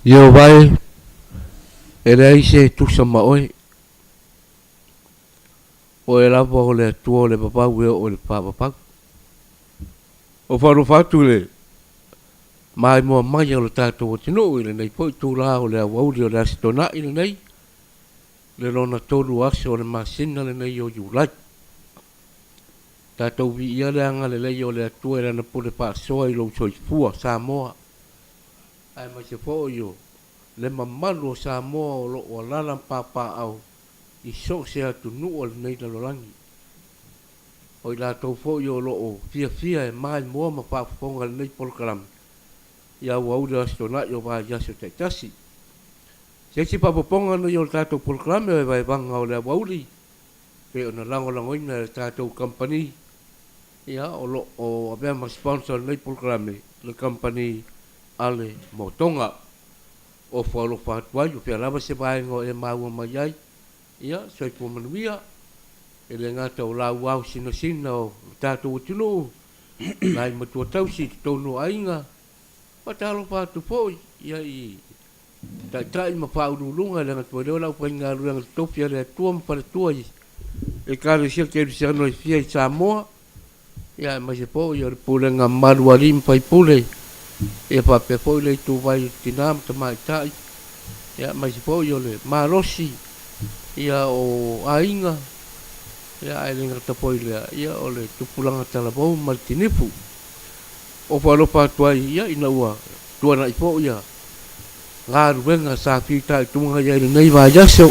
Ieova e, e leai se e tusa ma oe. O oe lava o le Atua o le vavau e oo i le faavavau. Ua faalofa atu i le maimoa mai o le tatou atunuu i lenei foi itula o le aoauli o le Aso Toonai lenei, le lona tolu o aso o le masina lenei o Iulai. Tatou viia le agalelei o le Atua i Lana pule faasoa i lou soifua, Samoa, aemaise foi o le mamalu o Samoa o lo o alaala ma papaaao i so o se atunuu o lenei lalolagi. O i latou foi o lo o fiafia e maimoa ma faafofoga i lenei polokalame i aoauli o Aso Toonai o vaiaso taitasi. Se isi faaopoopoga lenei o le tatou polokalame o Evaevaga o le Aoauli pei ona lagolagoina e le tatou kamupani, ia, o lo o avea ma sponsor o lenei polokalame le kamupani a le Motoga. Ofo alofa atu ai, o fea lava se vaega o e maua mai ai, ia, soifua manuia. E le gata o lau ao sinasina o le tatou atunuu, nai matua tausi i totonu o aiga, faatalofa atu foi, ia, i Taitai ma Faauluuluga, leaga toe leo le aufaigaluega totofi a le Atua ma faletua i Ekalesia Kerisiano e fia i Samoa, ia aemaise foi o le pulega mamalu a alii ma faipule, ia faapea foi le ituvai o tina ma tamaitai, ia aemaise foi o le malosi ia o aiga, ia ae le gata foi i lea, ia o le tupulaga talavou ma le tinifu. Ofo alofa atu ai ia ina ua tuanai foi ia galuega sa fitaituga i ai i lenei vaiaso,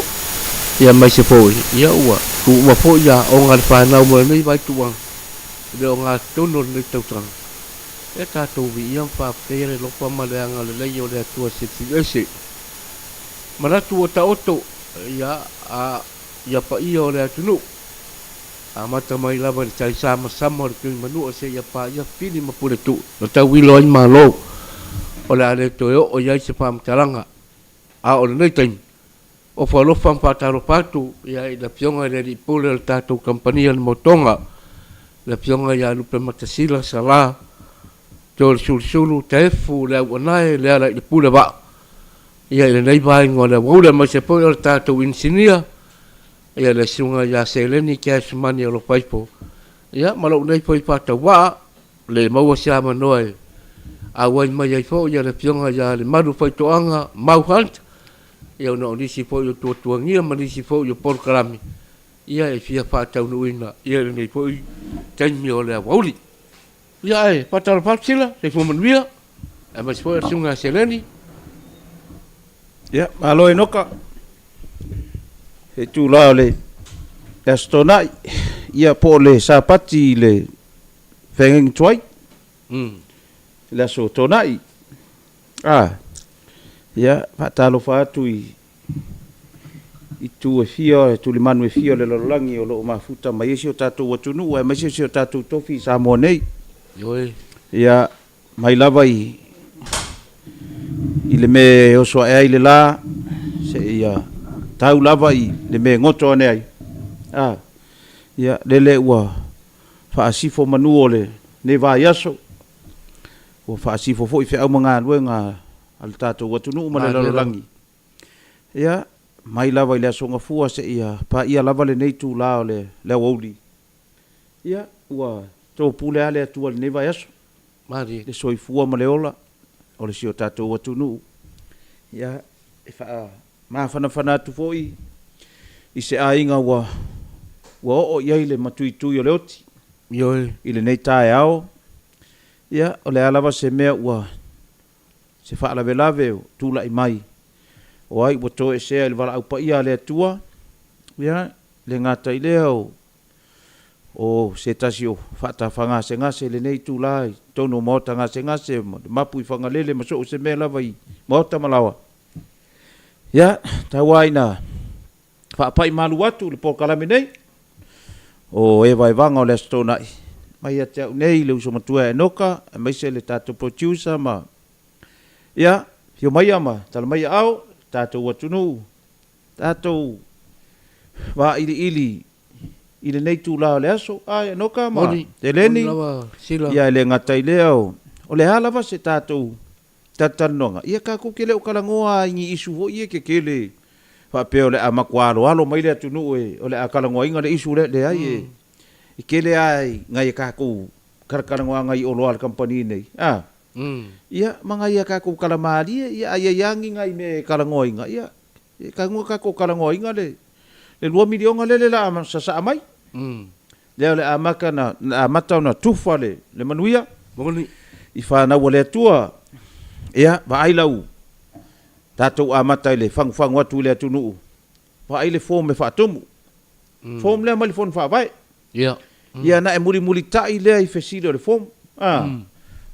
aemaise foi ua tuua foi aoga a le fanau mo lenei vaituaga i le ogatotonu o lenei tausaga. Ia tatou viia ma faafetaia le alofa ma le agalelei o le Atua Silisili Ese. Manatu ua taoto ia ia paia o le atunuu, amata mai lava i le tai samasama o le Tuimanua seia paia Fili ma Puletuu na tauilo ai Malo o le a le toe oo i ai se faamatalaga. A o lenei taimi, ofo alofa ma faatalofa atu i le Afioga i le Alii Pule o le tatou Kamupani a le Motoga, le Afioga ia Lupematasila Sala Toeolesulusulu Taefu Leauanae Lealailepule Vaa i lenei vaega o le aoauli aemaise foi o le tatou inisinia, le Susuga ia Seleni Cash Money Alofaifo, ma lou nei foi faatauvaa, le maua se avanoa e auai mai ai foi le Afioga ia Lemalu Faitoaga Mau Hunt, ona o nisi foi o tuatuagia ma nisi foi o polokalame e fia faataunuuina i lenei foi taimi o le aoauli. Ia ae faatalofa atu Sila, soifua manuia, aemaise foi o le Susuga ia Seleni. Ia, malo Enoka. Se itula o le Aso Toonai, ia po o le Sapati i le feagaiga tuai, i le Aso Toonai. A, ia, faatalofa atu i itu e fia, tulimanu e fia o le lalolagi o lo o mafuta mai ai si o tatou atunuu aemaise si o tatou tofi i Samoa nei. Ioe. Ia, mai lava i i le mea e oso ae ai le la, seia tau lava i le mea e goto ane ai. A, ia, lele ua faasifo manu o lenei vaiaso, ua faasifo foi feau ma galuega a le tatou atunuu ma le lalolagi. Ia, mai lava i le Aso Gafua seia paia lava lenei itula o le aoauli, ia, ua topule lava le Atua i lenei vaiaso, le soifua ma le ola o le si o tatou atunuu. Ia, e faamafanafana atu foi i se aiga ua oo i ai le matuitui o le oti i lenei taeao. Ia, o le a lava se mea ua se faalavelave o tulai mai, o ai ua toesea i le valaau paia a le Atua, ia, le gata i lea o, o se tasi o faatafagasegase i lenei itula i totonu o maota gasegase ma le mapu i Fagalele ma so o se mea lava i maota ma laoa. Ia, tau lava ina faapai malu atu le polokalame nei o Evaevaga o le Aso Toonai mai ia te au nei le uso matua ia Enoka aemaise le tatou producer ma ia afio maia ma tala mai aao tatou atunuu tatou vailiili i lenei itula o le aso a Enoka ma Moni, Eleni moni lava Sila. Ia e le gata i lea o le a lava se tatou. talatalanoaga, ia tatou te le o talanoa lava i ni issue foi ia tetele faapea o le a matua aloalo mai le atunuu e o le a talanoaina le issue lea, leai e tele lava i nai a tatou talatalanoaga i oloa a le kamupani nei, a. Ia, ma nai a tatou tala malie, ia a i ai lava ni nai mea e talanoaina, ia, e tago tatou talanoaina le $2 miliona lele o le a sasaa mai. Lea o le a amata ona, amata ona tufa le, le manuia. Moni. I fanau a le Atua. Ia, vaai lau tatou amata i le fagufagu atu i le atunuu, vaai le form e faatumu. Form lea mai le Fono Faavae. Ia. Ia ona e mulimulitai lea i fesili o le form. A,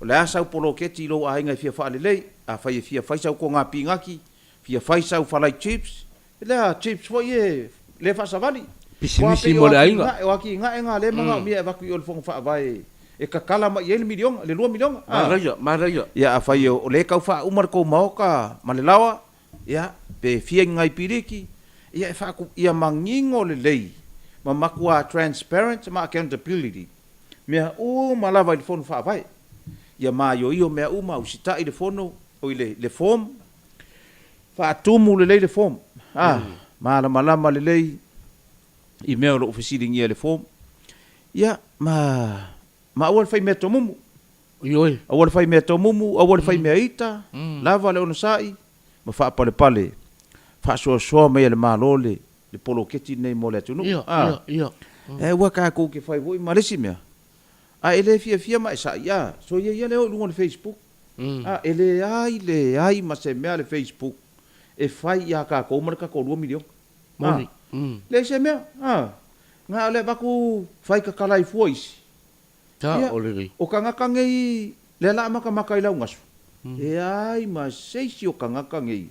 o le a sau poloketi i lou aiga e fia faalelei? Afai e fia fai sau toga pinati, fia fai sau falai chips, lea chips foi e lea faasavali. Pisinisi mo le aiga. O atinae na lea e manaomia e avatu i o i le Fono Faavae e tatala mai i ai le miliona, le $2 miliona. Manaia, manaia. Ia afai o lea e tau faauma le tou maota ma le laoa, Ia, pe fia ni nai piliki, ia e faaku, ia manino lelei ma matua transparent ma accountability mea uma lava i le Fono Faavae. Ia maioio mea uma, usitai le Fono, oi le, le form, faatumu lelei le form, a, malamalama lelei i mea o lo o fesiligia e le form. Ia, ma, ma aua le fai mea tomumu. Ioe. Aua le fai mea tomumu, aua le fai mea ita, lava le onosai ma faapalepale faasoasoa mai e le Malo le le poloketi lenei mo le atunuu. Ia, ia, ia. E aua tatou te fai foi ma le isi mea, a e le fiafia ma e sa'i, a, soia ia le o i luga o le Facebook. A, e leai, leai ma se mea le Facebook e fai ia tatou ma le tatou $2 miliona. Moni. Leai se mea, a, na o le avatu fai tatala ai fua isi. Ia, o tagata nei, lea la a matamata i lau gasu, e ai ma se isi o tagata nei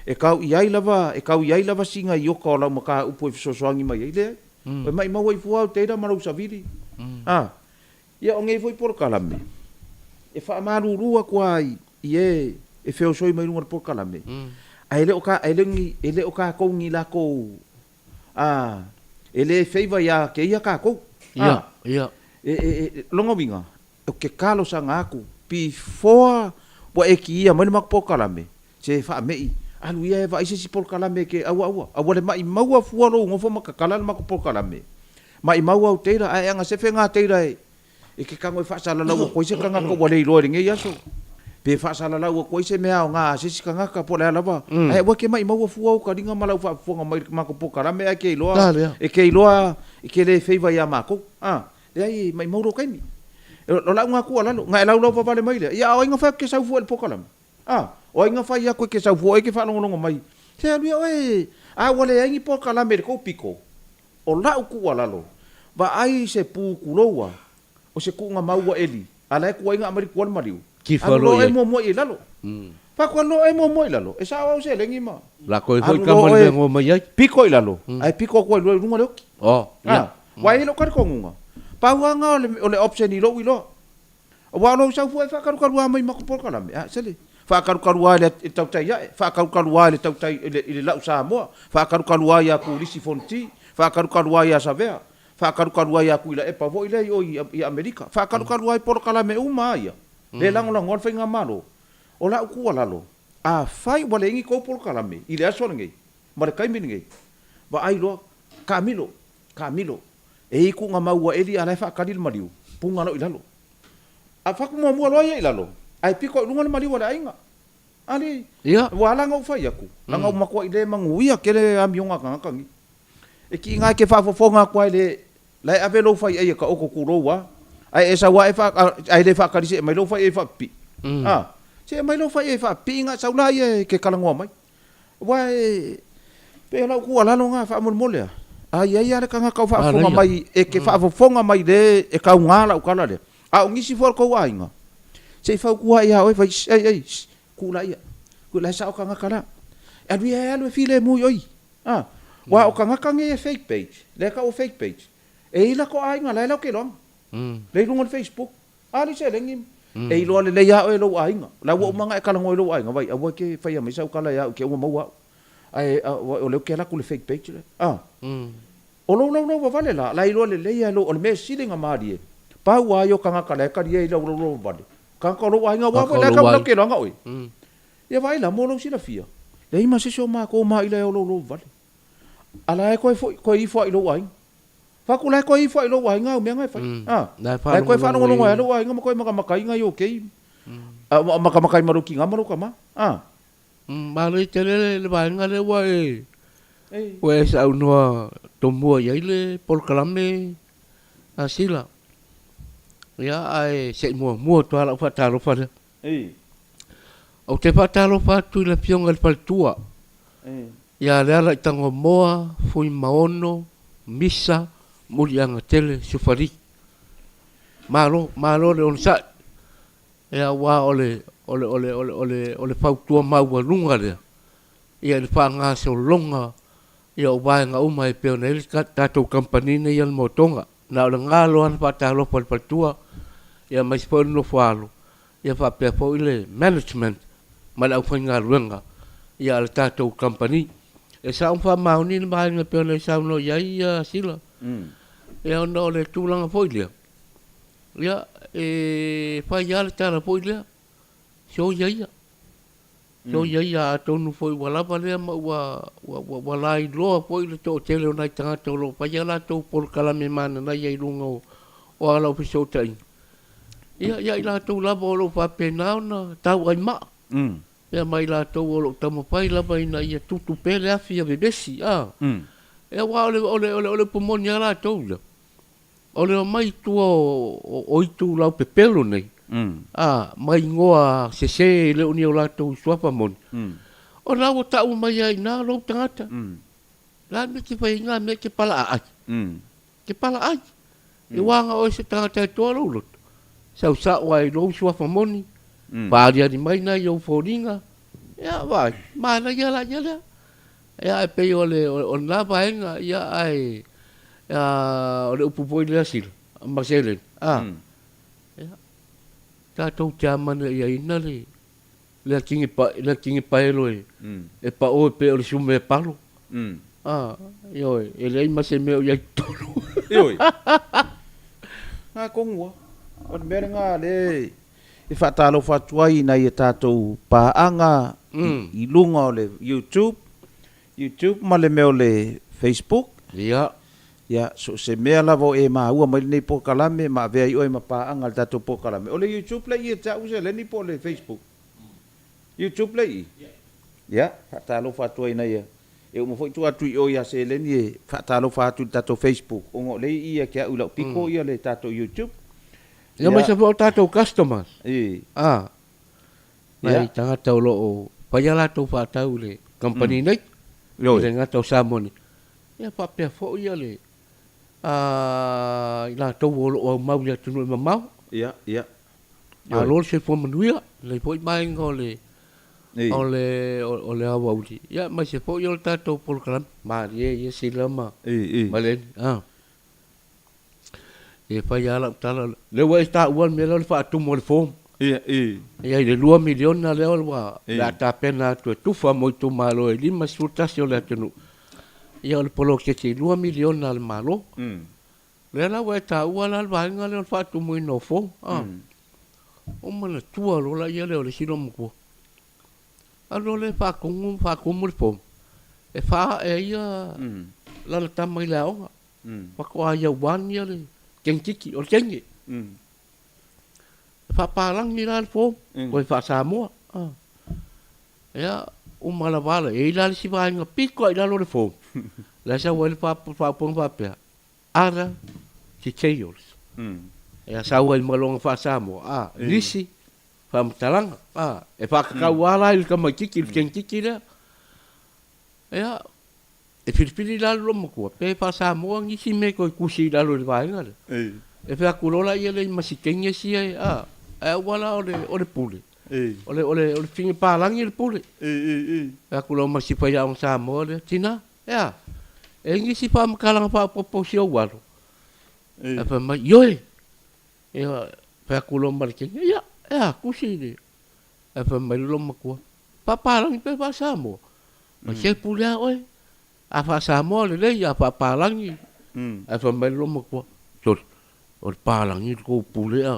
e kau i ai lava, e kau i ai lava sina ioka o lau mataupu e fesoasoani mai ai, leai. E maimau ai fua au teira ma lou savili. A, ia o nei foi polokalame, e faamalulu atu lava i e e feosoi mai luga o le polokalame, ae le o ka, e le o ni, e le o tatou ni lakou A, e le feiva iā kēia kākou. A, Ia, ia. E, e, e, lona uiga, o ke talosaga aku, before ua e kiia mai le matou polokalame, se faame'i, alu ia e vaai se isi polokalame e ke, aua, aua, aua le maimau fua lou nofo ma tatala le matou polokalame. Maimau au teira, ae ana sefe ngā teira e, E ke kago e faasalalau atu ai se tagata ua le iloa i lenei aso, pe faasalalau atu ai se mea aoga a se isi tagata po o le a lava, ae aua e ke maimau fua ou taliga ma lau faafofoga mai i le matou polokalame ae ke iloa, e ke iloa e ke le feiva iā makou. A, leai, e maimau lou taimi. O lau na tuualalo, na e laulau vavale mai lea, ia a o ai na fai atu ke sau fua i le polokalame? A, o ai na fai atu e ke sau fua oe e ke faalogologo mai? Se alu ia oe, a ua leai ni polokalame i le tou pito, O la'u tuualalo, vaai i se pu kuloua, o se kuuga mau ua eli, a la e kuai ga aumai le tua le maliu. Tifa Alu loa loa i oe ai. muamua i lalo. Faatoa loa oe muamua i lalo, e sao au seleni ma. Lako ai foi Alu tama loa le mea oe goa mai ai. piko i lalo, ae piko atu ai loa i luga le oki. Oh, ia. A, ua i ai lou talitonuga, pau lava na o le, o le option i lou iloa. Aua o lou sau fua e faakalukalu lava mai matou polokalame, a, sele, faakalukalu lava i le, i le tautai ae, faakalukalu lava i le tautai, i le, i le lau Samoa, faakalukalu lava ia Kulisi Fonoti, faakalukalu lava ia Savea, faakalukalu lava ia Tuilaepa foi lea i o i, i Amerika, faakalukalu lava i polokalame uma lava ia, le lagolagoa le faigamalo. O lau tuualalo, afai ua leai ni tou polokalame i le aso lenei, ma le taimi lenei, vaai loa, taamilo, taamilo, E i kuʻu mau ua eli a la e faakali le maliu, puga loa i lalo. A fatu muamua loa ia i lalo, ae piko i luga le maliu a le aiga. Ali, Ia. ua ala ona ou fai atu, leaga ua matuai le manuia tele amioga a tagata nei. E kiʻi e ke faafofoga atu ai le, la e ave lou faiʻai e taoto tulou a, ae e sau a e faa, ae le faakali se aumai lou faiʻai e faapipii. A, se aumai lou faiʻai e faapipii na sau laia e ke talanoa mai. Aua e pei o lau tuualalo lena faamolemole a, a i ai lava le tagata o faafofoga mai e te faafofoga mai le e tauga lau tala lea, a o nisi foi o le tou aiga, se i fautua ia oe, fai, ei, ei, tuu laia, tuu la e sao tagata la. E alu ia e alu e filemu i oi. A, aua o tagata nei e fake page, lea e tau o fake page, e i latou aiga la e latou te iloaina, lea i luga o le Facebook. A le seleni, e iloa lelei lava oe e lou aiga. O la ua uma ona e talanoa i lou aiga, vai, aua e te faia mai sau tala ia au te ua maua au. Ae o lea ou te alu atu i le fake page lea. A. O lou laulau vavale la, la e iloa lelei lava e lou, o le mea e sili ona malie, pau lava ia o tagata la e talia i lau laulau vavale. Tagata o lou aiga aua Tagata foi o la e lou tau aiga. ke loaga oe. Ia vaai la mo lou silafia, leai ma se isi o matou maila e oloolo vale. A la e toe foi toe ifo lava i lou aiga. Fatu la e toe ifo lava i lou aiga au mea na e fai. A, La e la e toe faalogologo faalogologo ai i lava lou aiga ma toe matamata i o kei a matamata ai ma lou tina ma lou tama. A. Malo tele le vaega lea ua e ua e saunoa tomua i ai le polokalame a Sila. Ia, ae se i muamua atu lava lau faatalofa lea. Ou te faatalofa atu i le Afioga i le Faletua ia Lealaitagomoa Fuimaono Misa Muliagatele Sufali. Malo, malo le onosai. Ia aua o le o le o le o le o le o le fautua maualuga lea ia i le faagasologa ia o vaega uma e pei ona i ai le tatou kamupani nei a le Motoga. Na o le galo lava na faatalofa i le faletua ia aemaise foi o le nofoaalo ia faapea foi le management ma le aufaigaluega ia a le tatou kamupani. E sao ma faamaoni le vaega e pei ona e saunoa i ai Sila, ia ona o le tulaga foi lea, Ia, e fai lava le tala foi lea, soia ia, soia ia, atonu foi ua lava lea ma ua, ua, ua, ua lailoa foi le toatele o nai tagata o lo o faia a latou polokalame mananaia i luga o, o ala o fesootaiga. Ia, ia i latou lava o lo o faapena ona tauai maa, ia ma i latou o lo o taumafai lava ina ia tutu pea le afi ia vevesi, a. Ia, aua o le, o le, o le, o le upu moni lava latou ia, O le omai i tua o itulau pepelo nei, a, ma igoa sese e le o ni o latou suafa moni, o la ua tau mai lava i ina lou tagata. O le a le mea e te fai ai i na mea, e te palaai? E te palaai. E ua aga oe se tagata e toa lou loto, sau sao lava i lou suafa moni, faaaliali mai nai ou foliga, ia vaai, manaia la ia lea. Ia ae pei o le o lena vaega, ia ae o le upu foi lea Sila ma seleni, a, ia, tatou te amanaiaina le le atigi pa le atigi paelo e e pao e pei o le sume palo. A, ioe, e leai ma se mea o i ai i totonu. Ioe. Na tonu lava. O le mea lena lea e faatalofa atu ai i nai a tatou paaga i luga o le YouTube, YouTube ma le mea o le Facebook. Ia. Ia, so o se mea lava o e maua mai lenei polokalame ma avea ai oe ma paaga i le tatou polokalame. O le YouTube lea i ia te au seleni po o le Facebook? YouTube lea i i? Ia, faatalofa atu ai i nai a, e uma foi tuu atu i o ia seleni e faatalofa atu i le tatou Facebook ona o lea e i i ia te au i lau pito ia le tatou YouTube. Ia aemaise foi o tatou customers. A, nai tagata o lo o fai a latou faatau i le kamupani nei, e le gata o Samoa nei, ia faapea foi ia le i latou o lo o aumau i le atunuu e mamao. Ia, ia. Malo le soifua manuia, lenei foi vaega o le o le o le aoauli, ia aemaise foi o le tatou polokalame. Malie ia Sila ma Leni. E fai lava lau tala, lea ua e taua le mea lea o le faatumu o le form. Ia, i. Ia, i le $2 miliona lea ua o le a tapena atu e tufa mo itumalo e 51 o le atunuu. Ia, o le poloketi $2 miliona a le Malo. Lea la ua e taua la le vaega lea o le faatumuina o form. A. Ou manatua loa la ia lea o le isi loomatua. Alu loa lea e faatumu, faatumu le form, e faaee ai ia lana tama i le aoga. Faatoa ia one ia le tengititi, o le teine. E faapalagi la le form, toe faa-Samoa. Ia, uma lava la, e i ai la le isi vaega pito lava i lalo o le form, la e sau ai le faaupuga faapea, other details. Ia sau ai ma lona faa-Samoa, a, nisi faamatalaga, a, e faatatau lava la i le tamaitiiti, i le tengititi lea. Ia, E filifili la le loomatua pe faa-Samoa nisi mea e toe tusi i lalo i le vaega lea. E fai atu loa laia lea i masitenge sia e, a, ae aua la o le, o le pule, o le, o le, o le fine palagi le pule. Fai atu loa ma si faiaoga Samoa lea, Tina, e a? E i ai nisi faamatalaga faaopoopo o si ou alo? Ae fai mai, Ioe! Ia, fai atu loa ma le teine, Ia, e a, tusi i le. Ae fai mai le loomatua, Faapalagi pe faa-Samoa? Mai se pule a oe. A faa-Samoa lelei, a faapalagi. Ae fai mai le loomatua, Sole, o le palagi le tou pule a.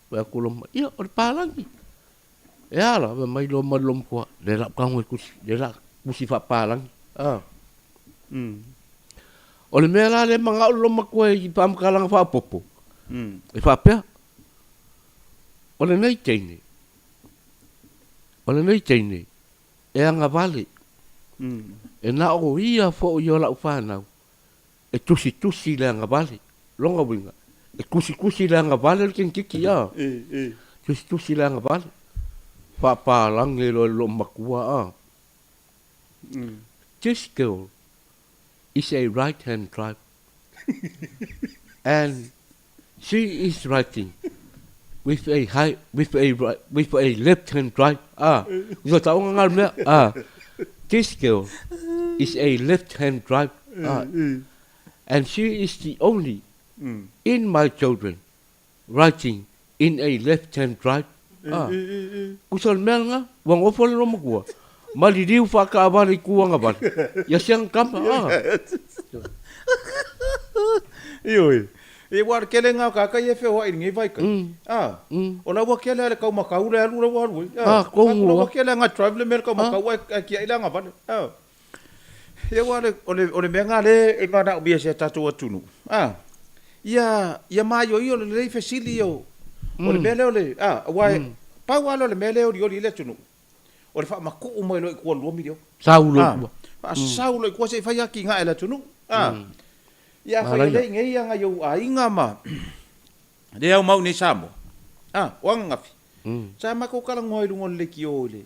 Fai atu loma, ia, o le palagi. E a la, fai mai loa ma le lomatua, le la tago e tusi, le la tusi faapalagi. A. O le mea la lea e manao le lomatua i faamatalaga faaopoopo, e faapea, o lenei teine, o lenei teine, e agavale, e na o ia foi o lau fanau e tusitusi i le agavale. Lona uiga, e tusitusi i le agavale le teineitiiti, a? Tusitusi i le agavale. Faapalagi loa e le loomatua, a? This girl is a right hand drive and she is writing with a high, with a right, with a left hand drive. Ah, usa taonga ngā mea. Ah, this girl is a left hand drive. Ah, and she is the only in my children writing in a left hand drive. Ah, usa le mea nga, ua ngofo le lomatua. Ma liliu whaakaawale i kuanga wale. Ia siang kama. Ah. Ioe. E ua le kele nga ka kai e feoai i lenei vai kai. A, o la ua kele a le kau makau le alu la ua alu ai. A, ko la ua kele a nga drive le mea le kau makau ae kiai le agavale. A, ia ua le, o le, o le mea nga le e manaomia e si a tatou atunuu. A, ia, ia maioio lelei fesili ia o, o le mea lea o le, a, aua e, pau lava lea o le mea lea e olioli ai le atunuu, o le faamatuu mai loa i tua o le $2 miliona. Sau loa i tua. Faasau loa i tua se i fai atinae a le atunuu. A, Ia afai e le i nei nai ou aiga ma le au mau i nei Samoa, a, o ananafi, sa matou talanoa i luga o le leitio i le,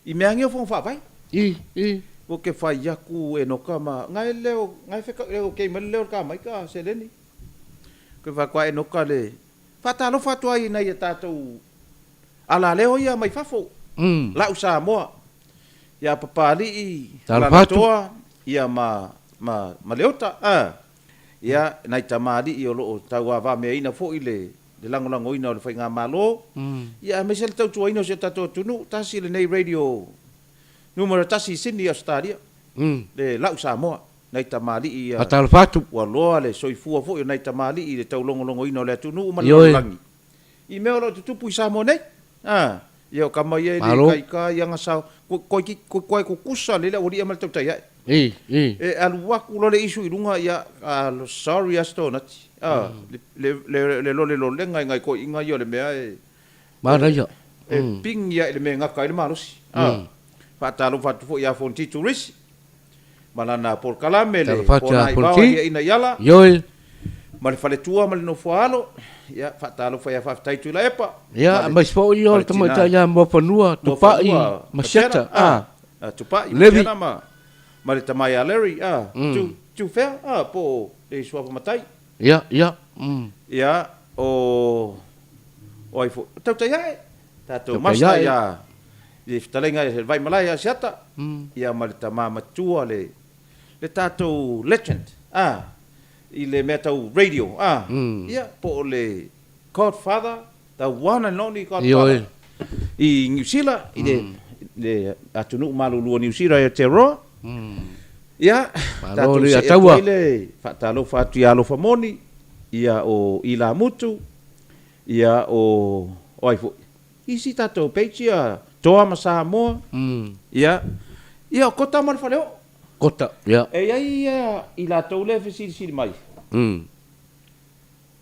i mea nei o fono faavae. I, i. Ou te fai atu Enoka ma, na e leo, na e feka, e kei mai le leo o le kamaika a seleni. Ou te fai atu a Enoka le, faatalofa atu ai i nai a tatou alaleo ia mai fafo, lau Samoa, ia Papalii, Alaalatoa, ia ma, ma, ma Leota, a, ia, nai tamalii o lo o tauavameaina foi le, le lagolagoina o le Faigamalo, ia, aemaise le tautuaina o si o tatou atunuu, tasi lenei radio numera tasi i Sydney, Ausetalia, le Lau Samoa, nai tamalii ia, Faatalofa atu. ua loa le soifua foi o nai tamalii i le taulogologoina o le atunuu ma le lalolagi. I mea o lo o tutupu i Samoa nei. A, ia o kama ia e le ikaika ai ana sao, koe kukusa lele aualii ma le tautai ae. I, i. E alu atu loa le isu i luga, ia, sorry a Stonati. A, le, le, le lolelolega i nai toeaiina ia o le mea e. Manaia. E pigi ae i le mea e gata ai le malosi. A, faatalofa atu foi ia Fonti Turisi ma lana polokalame le Pona i Vao Aliaina i Ala. Ioe. Ma le faletua ma le nofoaalo. Ia, faatalofa ia faafetai Tuilaepa. Ia, aemaise foi o le tamaitai ia Muafanua, Tupai ma Siata. A, Tupai ma Siata ma ma le tama ia Larry, a, Tu, Tufea, a, po o le suafa matai. Ia, ia. Ia, o, o ai foi, tautai ae, tatou master ia, i le fetalaiga i le Vaimalae ia Siata, ia ma le tama matua le, le tatou legend, a, i le mea tau radio, a, ia, po o le Godfather, the one and only Godfather i Niu Sila, i le, le atunuu malulu o Niu Sila i Aotearoa. Ia, tatou see atu ai le faatalofa atu ia Alofa Moni, ia o Ilamutu, ia o, o ai foi? Isi tatou page ia Toa ma Samoa, ia, ia o Kota ma le Faleoo. Kota, ia. E i ai ia i latou lea e fesilisili mai.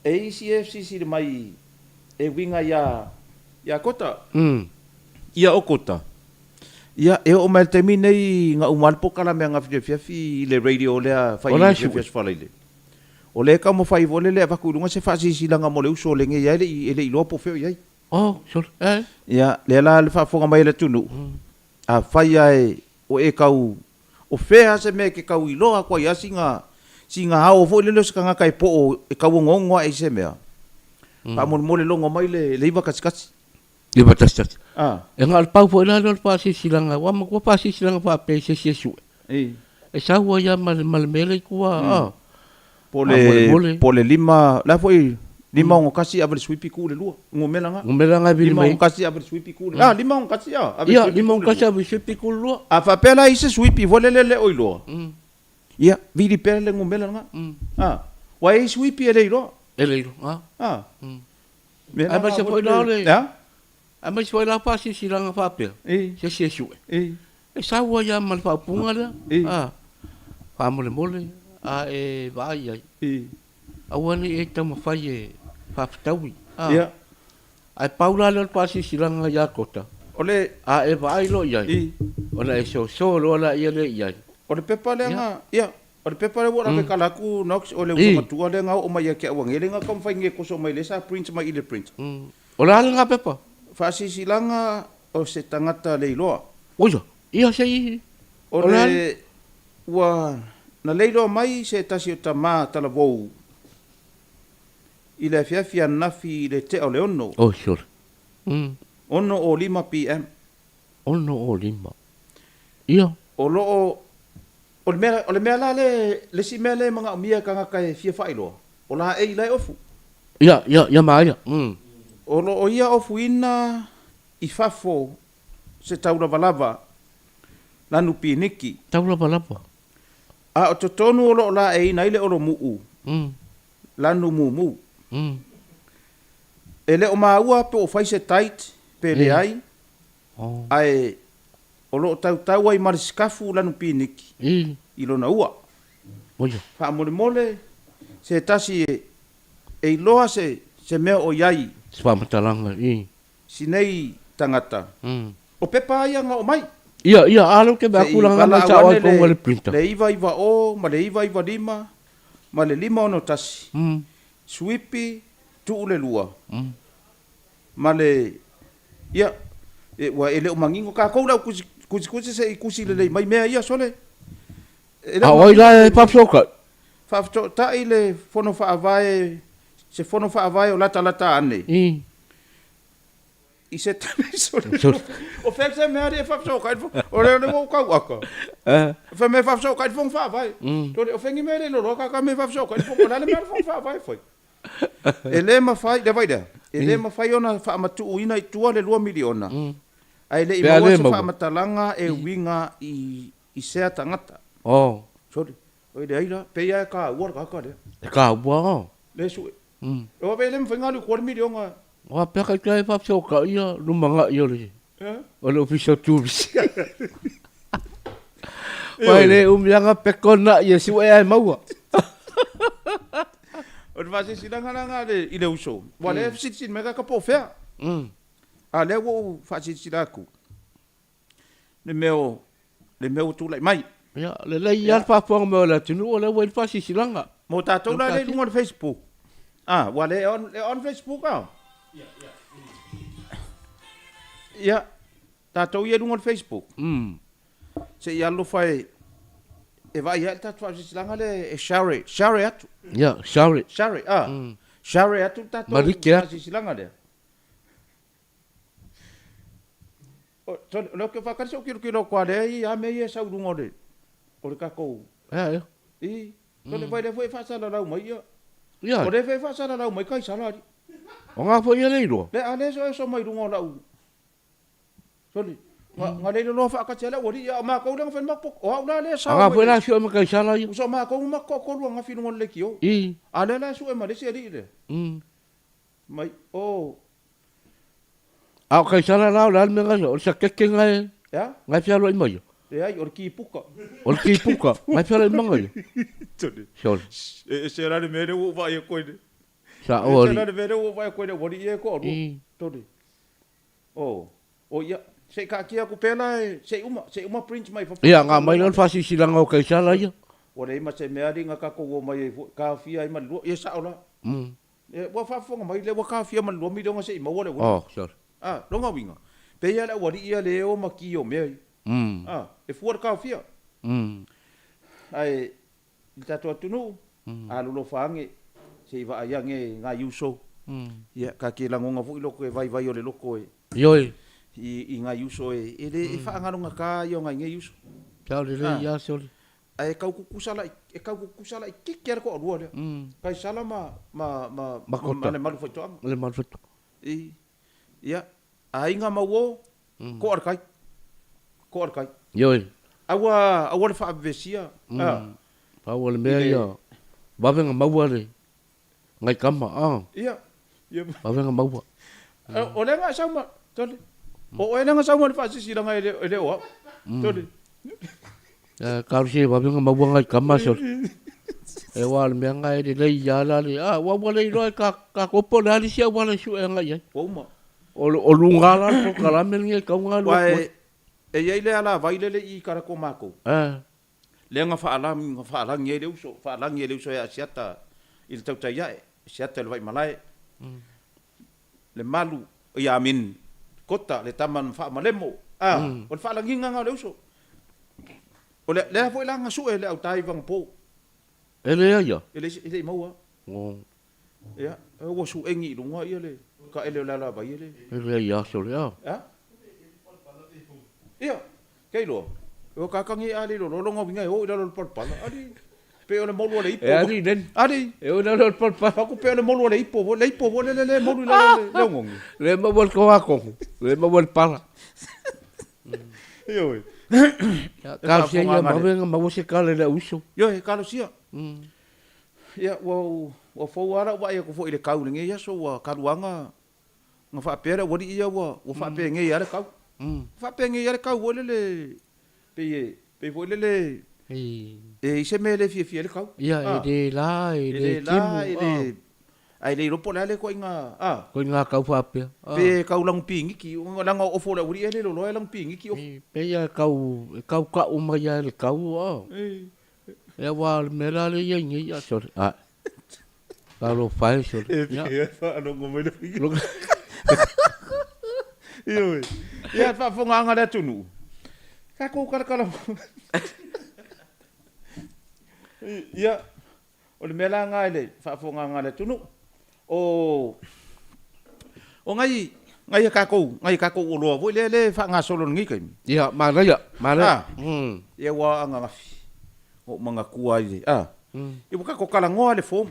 E i isi e fesilisili mai e uiga ia, ia Kota. Ia o Kota. Ia, e oo mai i le taimi nei na uma lava le polokalame a Gafi afiafi i le radio lea fai i le afiafi Aso Faraile. O lea e taumafai foi lele e avatu i luga se faasilasilaga mo le uso o lenei e le i iloa po o fea o i ai. Oh, sure. Eh. Ia, lea la le faafofoga mai a le atunuu, afai lava e, o e tau, o fea lava se mea e te tau iloa atu ai lava sina, sina ao foi lele o se tagata e poo e tau onoono ae i se mea, faamolemole logo mai le 911. 911. Ah. E na o le pau foi la lea o le faasilasilaga, ua matua faasilasilaga faapea i se isi e sue. E sau ai lava ma le, ma le mea lea i tua, ah. Po le, po le lima, la foi, 561 ave le sui piku le lua, numera na. Numera na e vili mai. 561 ave le sui piku le, ah, 561, ah, ave le sui piku le lua. Ia, 561 ave le sui piku le lua. A faapea la i se sui pi foi lele le o iloa. Ia, vili pea le numera na. Ah, ua e i sui pi e le iloa. E le iloa, ah. Ah. Aemaise foi la o le, aemaise foi la faasilasilaga faapea, se isi e sue, e sau ai lava ma le faaupuga lea, a, faamolemole a e vaai i ai, aua ne i e taumafai e faafetaui, a. Ae pau la lea o le faasilasilaga ia Kota, a e vaai loa i ai, ona e soso loa laia lea i ai. O le pepa lea na, ia, O le pepa lea ua lave kala atu Knox o le uso matua lea na oo mai ia te au anei lea na taumafai nei e toso mai lea sa print mai i le printer. O le a lena pepa? Faasilasilaga o se tagata leiloa. Oia, ia se i, o le Ua na leiloa mai se tasi o tama talavou i le afiafi ananafi i le tea o le ono. Oi sole. 6:05 PM. 6:05. Ia. O lo o O le mea, o le mea la le, le isi mea lea e manaomia e tagata e fia faailoa, o laei la e ofu. Ia, ia, ia maia. O lo o ia ofuina i fafo se taulavalava lanu piniki. Taulavalava. A o totonu o lo o laeiina ai le olomuu lanu mumu. E le o maua pe o fai se tight pe leai, ae O lo o tautau ai ma le sikafu lanu piniki i lona ua. Faamolemole se tasi e iloa se mea o i ai. Se faamatalaga i. Si nei tagata. O pepa ia na oo mai. Ia, ia, a lea ou te vaai atu la na sao ai tonu e le printer. Le 990 ma le 995 ma le 561. Suipi tuu le lua. Ma le, ia, e, ua e le o manino tatou le au kusi, kusikusi se i kusi lelei mai mea ia, sole. E le o A o ai la e faafesootai? Faafesootai le Fono Faavae, se Fono Faavae o latalata ane. I se tali sole. O fea se mea alii e faafesootai le Fono, o lea ua ou tau ata. Fai mai e faafesootai le Fono Faavae. Sole, o fea ni mea e le iloa loa tata mea e faafesootai le Fono, o le a le mea a le Fono Faavae e fai? E le mafai, le vaai lea, e le mafai ona faamatuuina i tua le $2 miliona, ae le i maua se faamatalaga e uiga i sea tagata. Sorry, oi leai la, pei lava e taua le tagata lea. E taua. Le sue. Aua pe le mafai ona alu i tua le miliona. Aua pea kai tai faafesotai ia lumanai o le o le Ofisa o Turisi. Ua e le umi lava peko na'i e sue ae maua. O le faasilasilaga la lena i le uso, ua lea e fesilisili mai tagata po o fea. A o lea ua ou faasilasila atu le mea o le mea ua tulai mai. Ia, lelei lava le faafofoga mai o le atunuu o lea ua i ai le faasilasilaga. Mo tatou la lea i luga o le Facebook. Ah, ua le on, le on Facebook ah. Ia, tatou ia i luga o le Facebook. Se i alofa e e vaai ai le tatou faasilasilaga lea e share, share atu. Ia, share. Share, ah. Share atu le tatou faasilasilaga lea. O lea ou te faatali se i ou tilotilo atu lava lea i a mea ia e sau i luga o le o le tatou. Ea ea. I, o le vai lea foi e faasalalau mai ia. Ia. O lea foi e faasalalau mai Kaisara alii. O nga foi ia le iloa. Le a lea e oso mai luga o lau. Sole, na le iloa faakati ai le aualii ia, o matou lea na fai le matou poto. O au la lea e sao. A nga foi la e sue ma Kaisara ia. Uso matou ma matou toatolu ananafi i luga o le leitio. I. A lea la e sue ma le isi alii lea. Mai, o. A o Kaisara la o le a le mea na ia? O le sakeke na e, Ea? na e fealuai mai ia? Leai, o le kipuka. O le kipuka, na e fealuai mai ia? Tole. Sole. E ese la le mea lea ua ou vaai atu ai nei. Sa o E ese la le mea lea ua ou vaai atu ai nei, ua alii ia e toalua. Tole. O, o ia, se i taatia atu pea la e, se i uma, se i uma print mai fafo. Ia, na aumai loa le faasilasilaga o Kaisara ia. Ua leai ma se mea alii na tatou omai ai foi, taofia ai ma le lua, ia sao la. Ua faafofoga mai lea ua taofia ma le $2 miliona se i maua le uili. Oh, sorry. Ah, lona uiga, pei lava le aualii ia le o ma ki o mea ia. Ah, e fua le taofia. Ae i le tatou atunuu, alolofa ane, se i vaai ane nai uso. Ia, ta te lagona foi loko e vaivai o le loko e. Ioe. I nai uso e, e le, e faagalogata ia o nai nei uso. Sao lelei lava, sole. Ae e tau kukusa la, e tau kukusa laitiiti lava le toalua lea. Kaisala ma, ma, ma, ma le Malu Faitoaga. Ma le Malu Faitoaga. I, ia, aiga ma uo, toa le tai. Toa le tai. Ioe. Aua, aua le faavevesia. Pau o le mea ia, vave ona maua le nai tama, a. Ia, Vavega maua. O lea na e sau ma, sole, o oe lea na sau ma le faasisilaga e le o au. Sole. Talosia i vavega maua ngai tama sole. E ua le mea na e lelei ia la le, a ua ua le iloa e tatou po o le a le isi auala e sue agai i ai. Ua uma. O luga la le polokalame lenei e tatau ona alu atu ai. E i ai le alavai lele i Karako makou. Lea na faalagi ai le uso, faalagi e le uso ia Asiata i le tautai ae, Asiata i le Vaimalae, le malu, ia Amin Kota, le tama na faamalemo, a, o le faalagiga lena o le uso. O le lea foi la na sue le autai i Vagapo. E leai a? E le i maua. Ia, ua suegi i luga ia le taele o le alavai e le. E leai aso le a. A? Ia, ke iloa. Ua kakagi a le iloa lona uiga e o i lalo o le palapala. Ali, pe o le molu a le ipo. E ali len. Ali. E o i lalo o le palapala. Faku pe o le molu a le ipo foi, le ipo foi lele le molu i lalo o le ogogi. Le maua le togatonu, le maua le pala. Ioe. Talosia ia maua maua se kala i le auiso. Ioe, talosia. Ia, ua, ua fou lava lau vaai atu foi i le kau i lenei aso, ua talu lava na, na faapea le aualii ia ua, ua faapenei lava le kau. Faapenei lava le kau foi lele, pei e, pei foi lele e i ai se mea e le fiafia ai le kau. Ia, e le la, e le timu. E le la, e le, ae le iloa po o le a lea ituaiga, a. Ituaiga kau faapea. Pe e kau lanu piniki, leaga o ofo o le aualii e le iloa e lanu piniki ofo. Pei lava e kau, e kau kau mai lava e le kau, a. Ia aua o le mea la lea e i ai nei, sole, ae. Talofa e sole. E pei e faalogo mai le faiga. Ioe. Ia, faafofogaaga a le atunuu, tatou talatala. Ia, o le mea la lena i le faafofogaaga a le atunuu, o o nai nai a tatou nai a tatou oloa foi lea e faagasolo i lenei taimi. Ia, manaia, manaia. Ia ua ananafi ua ou manatua ai le, a, ia ua tatou talanoa le form.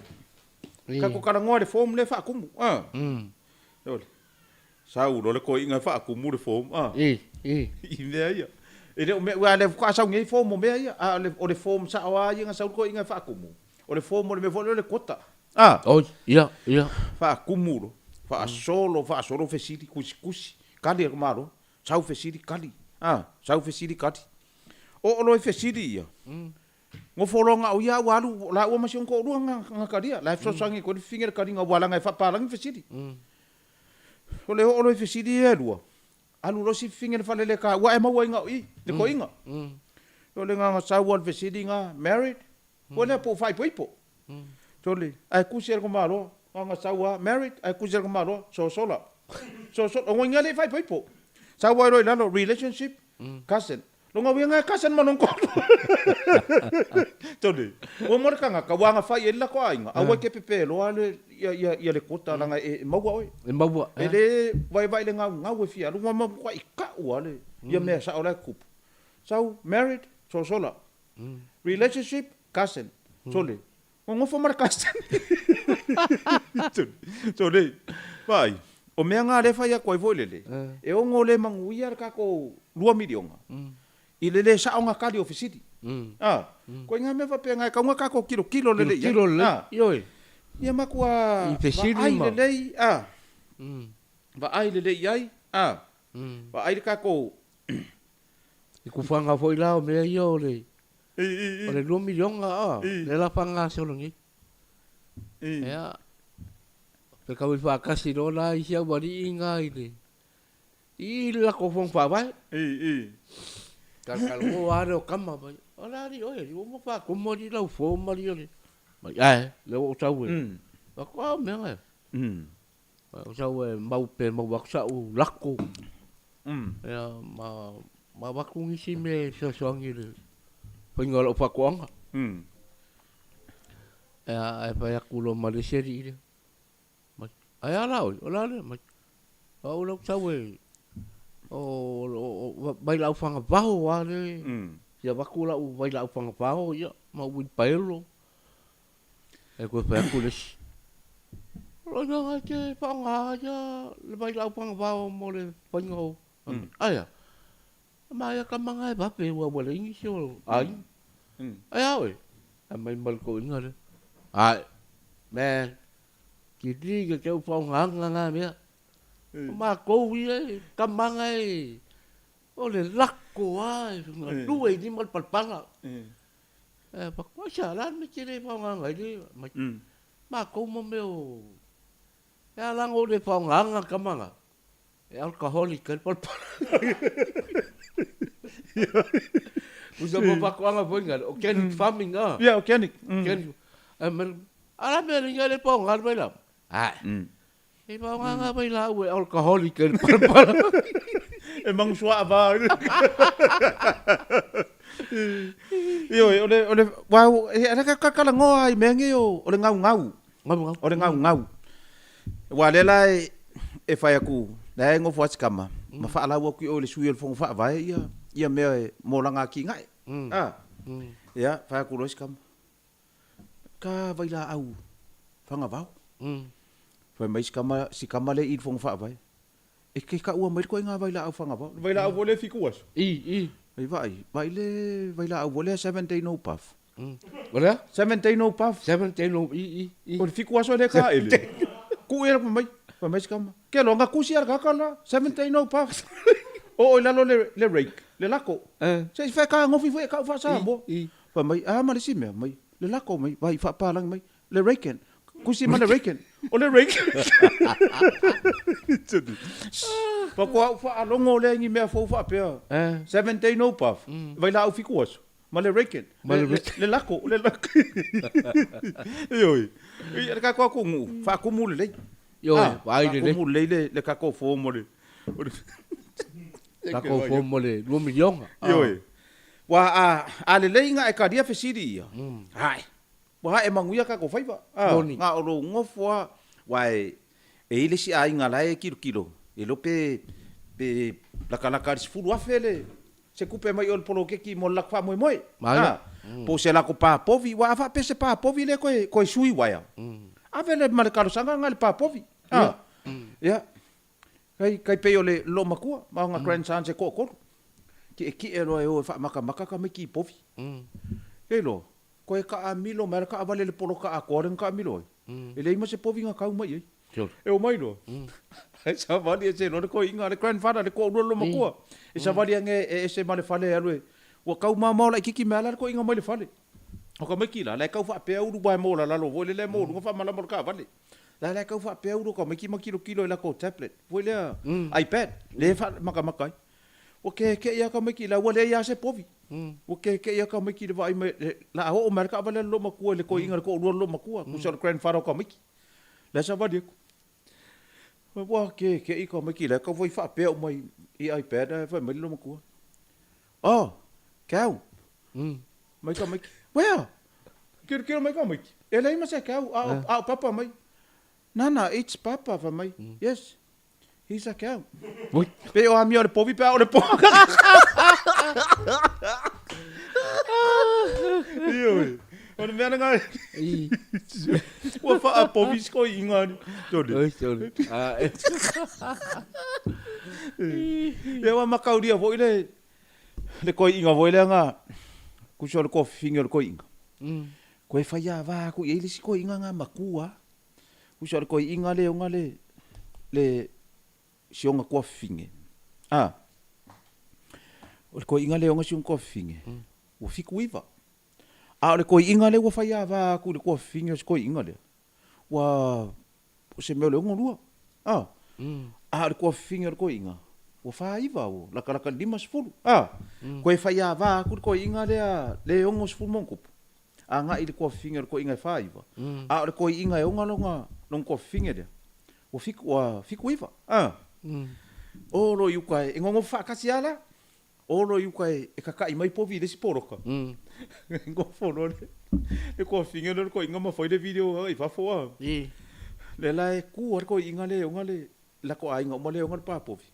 Tatou talanoa le form lea e faatumu, a. Ioe. Sau loa le toeaina e faatumu le form, a. I mea ia. E le o mea, aua o lea faatoa sau nei form o mea ia, a o le form sao lava ia na sau le toeaina e faatumu, o le form o le mea foi lea o le quota. A! Oi, ia, ia. Faatumu loa, faasolo, faasolo fesili, tusitusi, kali a le Malo, sau fesili, kali, a, sau fesili, kali. Oo loa i fesili ia, nofo loa na o ia a ua alu laua ma si ona toalua na talia, la e fesoasoani atu ai le fafine i le kaliga aua leaga e faapalagi fesili. O le oo loa i fesili ia e lua, alu loa si fafine i le fale le taua ae maua ai na o i le toeaina. O le na sau lava o le fesili na, married? Foi lea po o faaipoipo. Sole, ae tusi e le tamaloa, na ona sau lava, married, ae tusi e le tamaloa, sosola. Sosola, o ina le i faaipoipo. Sau ai loa i lalo, relationship, cousin. Lona uiga e cousin ma lona toalua. Sole, ua mo le tagata, ua agafai i ai le latou aiga, aua e te pepe loa le, ia, ia, ia le quota leaga e maua oe. E maua. E le vaevae le gaugau e fia alu, ua matuai kau lava le, ia mea sao la e tutupu. Sau, married, sosola. Relationship, cousin. Sole, nonofo ma le cousin. Sole, vaai, o mea na lea e fai atu ai foi lele, e ono le manuia le tatou $2 miliona i le le sao ona tali o fesili. A, ituaiga mea faapena e tatau ona tatou tilotilo lelei i ai. Tilotilo lelei, ioe. Ia matua vaai lelei, a, vaai lelei i ai, a, vaai le tatou I kufaga foi la o mea ia o le o le $2 miliona a, lea la faagasolo nei. Ia, fekaui faatasi loa la isi aualii na i le i le latou fono faavae. Talatalanoa lava lea o tama mai, o le a alii oe alii, ua uma faatumu alii lau form alii o le, mai ae, lea ua ou sau e, fai atu, a o mea na e. Ou sau e mau pe maua atu sa'u lako ia ma ma avatu nisi mea e fesoasoani i le faiga o la'u faatoaga. Ia ae fai atu loa ma le isi alii lea, mai, ae a la oe, o le a lea? Mai, o au la ou te sau e o vailaau fagavao lava lea e fia avatu la'u vailaau fagavao ia ma uilipaelo. E toe fai atu le isi, O lona e te faaaoga ia le vailaau fagavao mo le faiga o... Ae a? Maia tama na e vave aua ua leai nisi o aiga. Ae a oe? Aumai ma le toeaina lea. Ae, man. Kili ke tau faogaga na mea. O matou ia e tamaga e o le lako lava e galue i lima le palapala. Ae avatu, aisea, o le a le mea e te le faogaga ai le mai? Matou ma mea o, e ala ona ou le faogaga tama na, e alcoholic ai le palapala. Usa mo faatoaga foi na, organic farming a. Yeah, organic. Organic. Ae mai, a o le a le mea e le faogaga le vailaau? Ae. E faaaoga vailaau e alcoholic ai le palapala. E magusuaa va. Ioe, o le, o le, uau, e ala ka talanoa i mea nei o, o le gaugau. Gaugau. O le gaugau. Aua lea la e, e fai atu, la e nofo lava si tama, ma faalau atu i o i le sui o le Fono Faavae ia, ia mea e, mo lana atinae. A, ia, fai atu loa si tama, Ka vailaau fagavao. Fai mai si tama, si tama lea i le Fono Faavae, E te taua mai le ituaiga vailaau fagavao. Le vailaau foi lea e 7 aso. I, i. Ai vaai, vaai le vailaau foi lea 7 day no puff. O le a? 7 day no puff. 7 day no, i, i, i. O le 7 aso e le taele. Tuu ia mai, fai mai si tama, Ke loa, na tusi lava le tagata la, 7 day no puff. Oo i lalo le, le rake, le lako. Se i fetagofi foi e tau faa-Samoa. I, i. Fai mai, a ma le isi mea, mai, le lako mai, vai faapalagi mai, le Reagan, kusi ma le Reagan, o le Reagan. Faatoa ou faalogo lea i ni mea fou faapea, 7 day no puff, vailaau 7 aso, ma le Reagan, le lako, le lako. Ioe, i le tatou atunuu, faatumu lelei. Ioe, vaai lelei. Faatumu lelei le tatou form o le... Tatou form o le 2 miliona. Ioe. Ua a, a lelei na e talia fesili ia, ae, ua ae manuia tatou faiva. A, na o lou nofo a, ua e, e i ai le isi aiga la e kilokilo, e iloa pe, pe latalata i le 10,000 le, se tupe mai o le poloketi mo le latou faamoemoe. A, po o se latou pa povi, ua a faapea se pa povi lea toe, toe sui uaea, ave le ma le talosaga lena i le pa povi. A, ia, Tai, tai pei o le loomatua ma ona grandsons e toatolu. Tietie loa e o e faamatamata tamaiti i povi. Kei loa, toe taamilo mai le taavale i le poloka atoa lea na taamilo ai. E leai ma se povi na tau mai i ai. E omai loa, ae savali ese loa le toeaina a le grandfather, le toalua o le loomatua. E savali ane e ese ma le fale e alu e, ua tau maomao laitiiti mai lava la le toeaina mai le fale. O tamaiti la, la e tau faapea ulu aua e molalalo foi lele e mo luga faamalama o le taavale. La la e tau faapea ulu tamaiti ma tilotilo i latou tablet foi lea iPad lea e faamatamata ai. Ua keke'i lava tamaiti la ua leai lava se povi. Ua keke'i lava tamaiti i le vaai mai la a oo mai lava le taavale a le loomatua i le toeaina le toalua o le loomatua tusa o le grandfather o tamaiti. La e savali atu. Ua keke'i tamaiti la e tau fai faapea uma i iPad ae fai mai le loomatua, Oh, cow. Mai tamaiti, Where? Tilotilo mai tamaiti, e leai ma se cow, a o Papa mai. Nana, it's Papa, fai mai. Yes, he's a cow. Pei o amio a le povi pe a o le povi. Ioe, o le mea lena, ua faapovi si toeaina. Oi, sorry. Ia ua mataulia foi le le toeaina foi lea na tusa o le toafifine o le toeaina, toe faiava atu i ai le isi toeaina na matua. Tusa o le toeaina lea ona le le si ona tuafafine, a, o le toeaina lea ona si ona tuafafine, ua 79. A o le toeaina lea ua faiava atu i le tuafafine o si toeaina lea, ua o se mea o le 62. A, a o le tuafafine o le toeaina, ua 49, ua latalata i le 50. A, toe faiava atu le toeaina lea le 60 ma ona tupu, agai i le tuafafine o le toeaina e 49, a o le toeaina e ona lona tuafafine lea, ua 7, ua 79. A, o lo i uka e nonofo faatasi lava la. O loa i uka e kakaʻi mai povi i le isi poloka. Nofo loa le tuafafine lea o le toeaina ma fai le video i fafo a. Lea la e tu lava le toeaina lea e ona le latou aiga uma lea e ona le pa povi.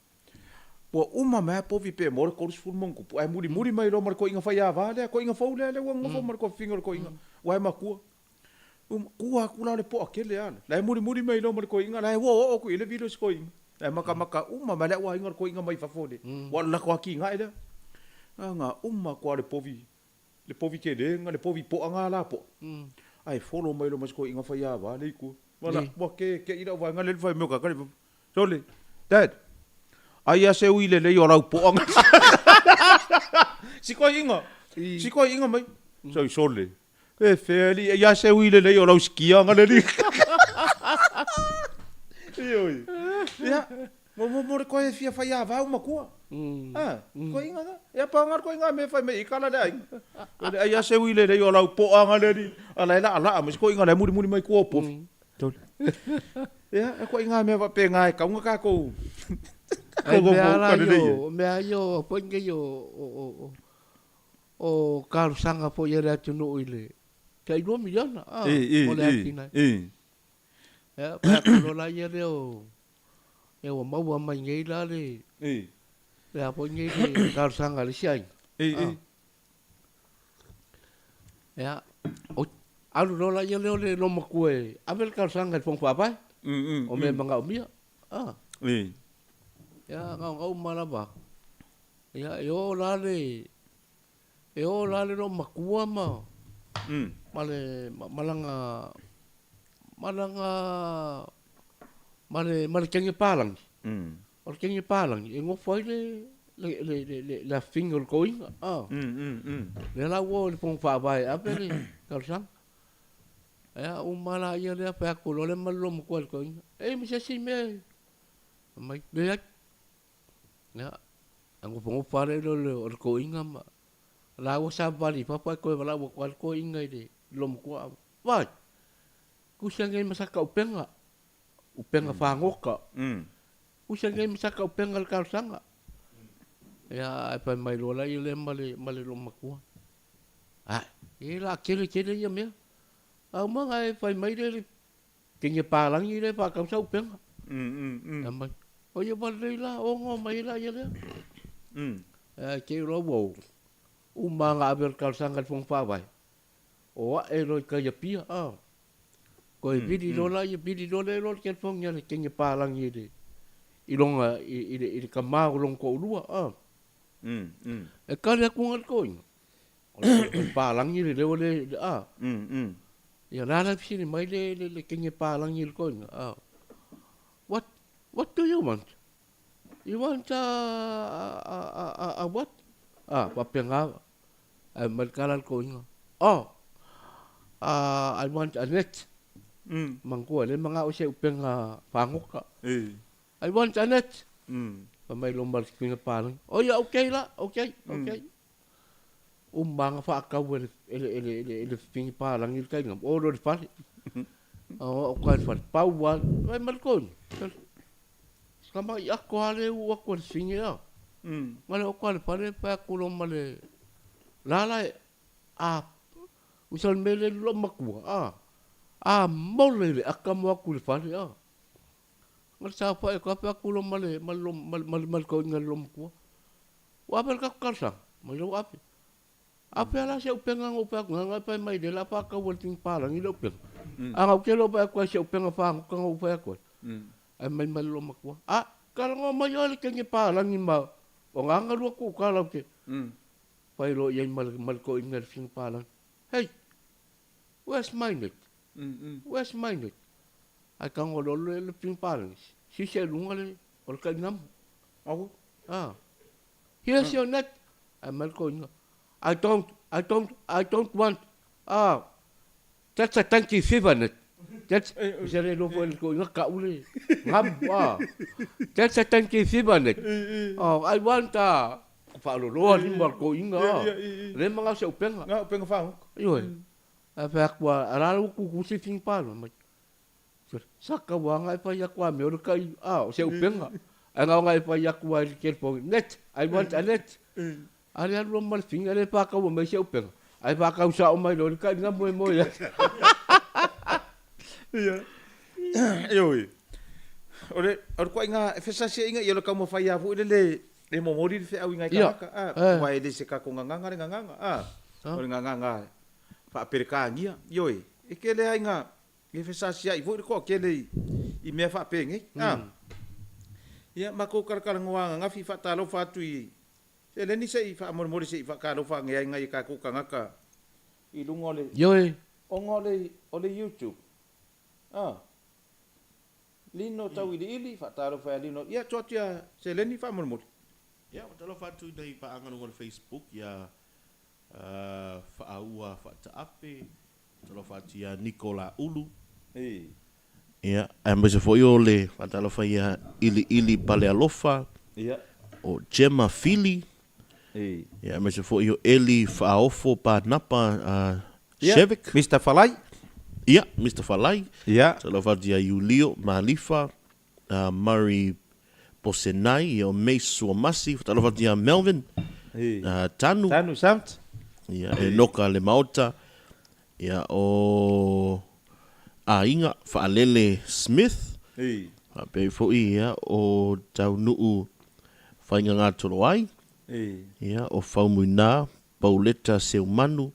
Ua uma mai lava povi pe maua le 30 ma ona tupu ae mulimuli mai loa ma le toeaina faiava lea, toeaina fou lea lea ua nofo ma le tuafafine o le toeaina aua e matua. Ua tu atu la o le poa tele lava la e mulimuli mai loa ma le toeaina la e ua oo atu i ai le video a si toeaina. La e matamata uma mai le au aiga o le toeaina mai fafo le ua o le latou atinae lea. Na uma atu lava le povi, le povi tele na le povi poa na la poa. Ae follow mai loa ma si toeaina faiava lea i tua. Wala, ua ke ke i lau vaega le fai mea o kakali. Sole, Dad, ai a se ui lelei o lau po'anga. Si koi'iga, si koi'iga mai. Soi sole, e fea alii, ai a se ui lelei o lau sikiaga le alii. Ioe. Ia, mo mo mo le koe e fia fai avau matua. Ah, koi'iga na. Ia pa nga koi'iga me fai mai i kala le aiga. Sole, ai a se ui lelei o lau po'anga le alii. A la e la'ala'a mai si koi'iga la e mulimuli mai tua o povi. Ia, e koʻi ngā mea faapena e tau ona tatou Ai mea la io, mea io foi nei o o o o talosaga foi a le atunuu i le tai $2 miliona a mo le atinae. Ia, fai atu loa la ia lea o ia ua maua mai nei la le le a foi nei le talosaga a le isi aiga. Ia, alu loa laia lea o le loomatua e ave le talosaga i le Fono Faavae, o mea e manaomia. Ia, gaogao uma lava. Ia, e o la le, e o la le loomatua ma, ma le, ma lana, ma lana, ma le, ma le teine palagi. O le teine palagi e nofo ai le le le le le afifine o le toeaina a. Lea la ua o i le Fono Faavae e ave le talosaga. Ia uma laia lea fai atu loa lea ma le loomatua i le toeaina, e i ai ma se isi mea e aumai, leai. Ia, a nofonofo lava lea o le toeaina ma laua savavali i fafo ae toe valaau atu lava le toeaina i le loomatua, vaai, tusi nei ma sata upega upega fagota. Usa nei ma saka upega le talosaga. Ia, ae fai mai loa laia lea ma le, ma le loomatua. Ae, e la tele tele ia mea. A uma ona e fai mai le, le teine palagi lea e faatau sau upega. Fai mai, o ia ua lelei la, ono mai ai laia lea. Ae te i loa ua o, uma ona ave o le talosaga i le Fono Faavae, O a'e loa i tai Apia, a. Toe vili loa laia, vili loa lea loa le telefoni a le teine palagi i le, i lona, i le, i le tama o lona toalua, a. E tali atu ana le toeaina, o le palagi le leo lea, a. Ia o le a la le fesili mai le, le, le teine palagi i le toeaina, a. What, what do you want? You want a, a, a, a, a what? A, faapena. Ae mai le tala a le toeaina, Oh! I want a net. Manatua e le manao i se upega fagota. I want a net. Fai mai loa ma le sipinga palagi, Oh ia okay la, okay, okay. Uma lava ona faatau e le sipinga palagi le tainamu, o loa i le fale. O kai i le fale, pau lava, fai mai le toeaina, Tamai ato lava lea e uu atu e le sini a. Ma le oo atu lava i le fale fai atu loa ma le lala e a usa le mea lea i le loomatua a, a mole le ata ma o atu i le fale a. Ma le saofai atu lava fai atu loa ma le ma le ma le ma le toeaina i le loomatua, ua ave le tatou talosaga? Mai loa ua ave. A pea la se upega na ou fai atu nei, na fai mai lea o le a faatau e le tini palagi le upega. A na ou te le o vaai atu ai i se upega fagota na ou fai atu ai. Ae mai mai le loomatua, A, talanoa mai oe le teine palagi ma o na ana lua tuukala ou te fai loa i ai ma le, ma le toeaina i le fina palagi. Hey, where's my net? Where's my net? Ae tago loa le, le fina palagi, sisi i luga le, o le tainamu. Au. Ah. Here's your net. Ae mai le toeaina, I don't, I don't, I don't want, ah, That's a donkey fever net. That's, se le iloa foi e le toeaina tau le gamu, ah. That's a donkey fever net. Oh, I want a, faaloloa lima o le toeaina, ah. Le manao se upega. Nga upega faagogo. Ioe. Ae fai atu a, a la ua tutu se fini palo mai. Saka ua agai fai atu a mea o le kai, ah, o se upega. Ae na ona e fai atu ai i le telefoni, net, I want a net. A le alu loa ma le fina lea e faataua mai se upega, ae faatau sao mai loa i le taina moemoe ai. Ia. Ioe. O le, o le ituaiga fesasiaiga, ia o le taumafai lava foi lele e momoli le feau i nai tagata, a, aua e le se tatou gagana le gagana, a, o le gagana faa-Peretania. Ioe, e tele lava ina e fesasiai foi le toatele i mea faapenei, a. Ia, matou talatalanoa ananafi faatalofa atu i Seleni se i faamolemole se i faatalofa ane ai nai a tatou tagata i luga o le Ioe. Ona o le o le YouTube. A. Lino Tauiliili, faatalofa ia Lino. Ia, tuu atu ia Seleni faamolemole. Ia, ua talofa atu i nai paaga luga o le Facebook ia Faaua Faataape, talofa atu ia Niko Laulu. Ia, aemaise foi o le faatalofa ia Iliili Palealofa, o Gemma Fili, ia, aemaise foi o Eli Faaofo Panapa Shevick. Mister Falai. Ia, Mister Falai. Talofa atu ia Iulio Malifa, Murray Posenai, ia o Mace Suamasi, faatalofa atu ia Melvin Tanu. Tanu Samt. Ia, Enoka Lemaota, ia o Aiga Faalele Smith. Faapea foi ia o Taunuu Faigagātoloai. Ia o Faumuina Pauleta Seumanu,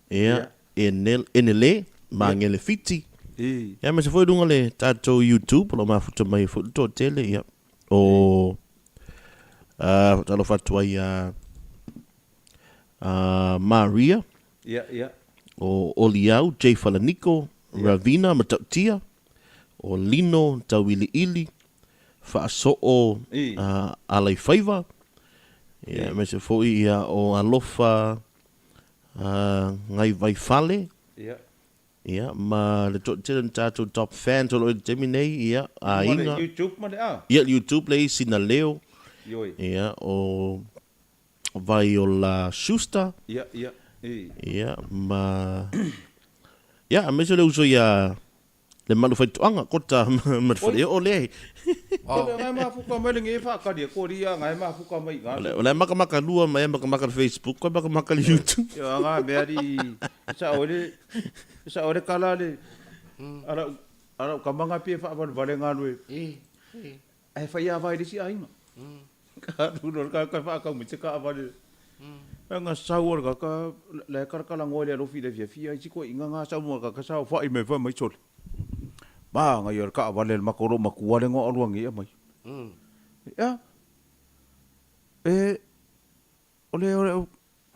ia, Enele, Magele Fiti, ia, aemaise foi i luga o le tatou YouTube, o lo o mafuta mai ai foi le toatele, ia, o, faatalofa atu ai ia Maria, o Oliau, Jay Falaniko, Ravina Matautia, o Lino Tauiliili, Faasoo Alaifaiva, ia, aemaise foi ia o Alofa Gaivaifale, ia, ma le toatele o ni tatou top fans o lo o i le taimi nei, ia, aiga. YouTube ma le a? Ia, YouTube le isi na leo, ia, o Vaiola Schuster, ia, ma, ia, aemaise o le uso ia Le malu faitoaga kota ma le faleoo lea. O le ngai mafuka mai le nge whaakari e kori ia ngai mafuka mai ngā. O le makamaka lua mai makamaka le Facebook koe makamaka le YouTube. Ia ngā mea ri sa o le sa o le kala le ara ara kamanga pie whaavalu vale ngā lue. Ai whai a vai le si ainga. Ka rulo ka ka whaakau me te ka avale. Nga sau o ka ka le karakala ngoe le alofi le fia fia i si koe inga ngā sau mua ka ka sau whai me whai mai sole. Ma nga ia ka avale le makoro makua le ngoa alua ngi mai. Ia. E ole ole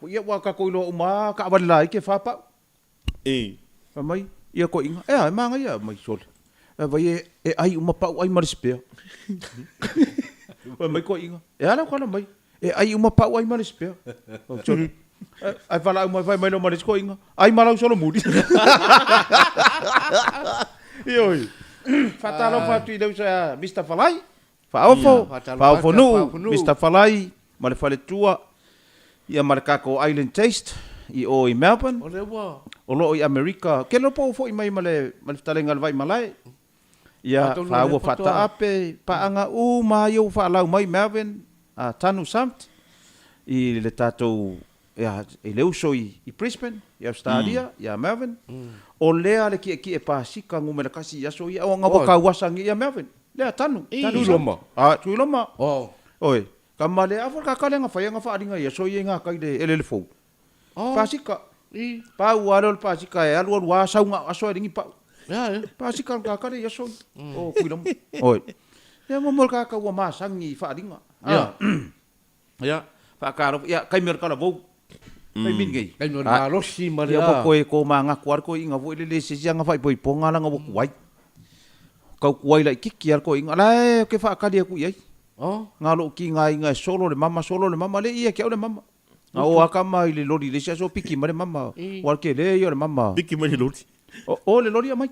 ia wa ka koilo uma ka avale la ike whapau. E. Fai mai, ia koe inga, ea, e māngai ia, mai sole. E vai e, e ai uma pau ai ma le spare. Fai mai koe inga, e ala kala mai, e ai uma pau ai ma le spare. Sole. Ai whala au mai fai mai lo ma le koe inga, ai ma lau solo muri. Ioi. Whatalofa atu i leu sa Mr. Falai. Faaofo, Faaofonuu, Mister Falai ma le faletua ia ma le kakou Island Taste i o i Melbourne, o loo i Amerika, ke lo po foi mai ma le ma le fetalaiga a le Vaimalae, ia faua faataape, paaga uma ia ua faalau mai Melbourne, a Tanu Samt i le tatou ia, i le uso i, i Brisbane, i Australia, ia Melbourne, o lea le kiekie pasika numera kasi i aso ia, o nga ua kauasa ngi ia Melbourne, lea tanu, tanu Tuiloma. A, Tuiloma. Oi, ka male a fo ka kale nga whai nga whaaringa i aso ia i ngā kai le elele fou. Pasika. Pau a leo le pasika e alu alu a sau nga aso e ringi pau. Pasika ka kale i aso i. O, Tuiloma. Oi. Lea mo mo ka ka ua masangi i whaaringa. Ia, whaakaaro, ia, kai mea kala vou. Kai min ngei. Kai mea malosi ma le a. Ia, koe ko mā ngaku ar koe inga voi le le sisi anga whai poi ponga langa wo kuai. Kau kuai lai kiki ar koe inga, la e ke whaakari aku iai. Oh. Ngā lo ki ngā inga e solo le mama, solo le mama, le ia kia o le mama. Ngā o aka mai le lori, le sia so piki ma le mama. O ar ke le ia le mama. Piki mai le lori. O, o le lori a mai.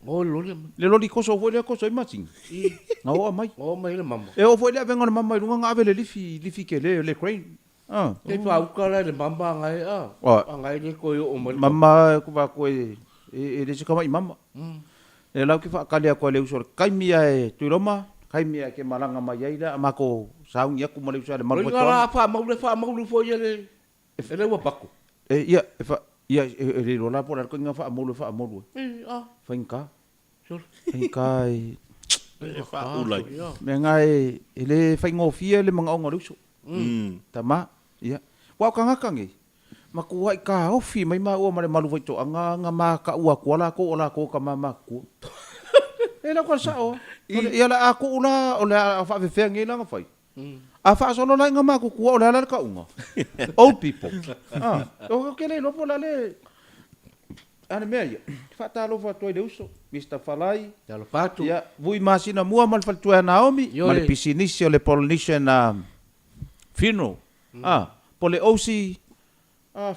O le lori a mai. Le lori koso foi lea koso i matinga. I. Nga o a mai. O mai le mama. E o foi le avenga o le mama i lunga nga ave le lifi, lifi ke le, le crane. Ah. Te pa uka la le mama nga e a. A nga e le koe o mai. Mama ko va koe e, e le se kama i mama. E lau ki whaakale a koe le uso le kaimia e Tuiloma, kaimia e ke malanga mai ai la, a mako saungi aku ma le uso le malu Oi nga la wha maule wha maulu fo ia le. E le ua pako. E ia, e wha, ia, e, e le lola po la ko inga wha molu wha molu. E a. Whainga. Sure. Whainga e. E wha ulai. Me nga e, e le whaingofia le manga onga luso. Tama, ia. Wa o kangaka nge. Ma ku ai ka ofi mai ma ua ma le malu whaito anga nga ma ka ua kua la ko o la ko ka ma ma kua. E la kwa sa o. Ia la a ko ula o le a wha whewhea nge la nga whai. A faasolo la inga makukua o le ala le kauga. Old people. Ah, o ke le iloa po o le a le. A le mea ia, faatalofa atu ai le uso, Mister Falai. Talofa atu. Ia, Vui Masina Mua ma le faletua ia Naomi, ma le pisinisi o le Polynesian Funeral, a, po o le OC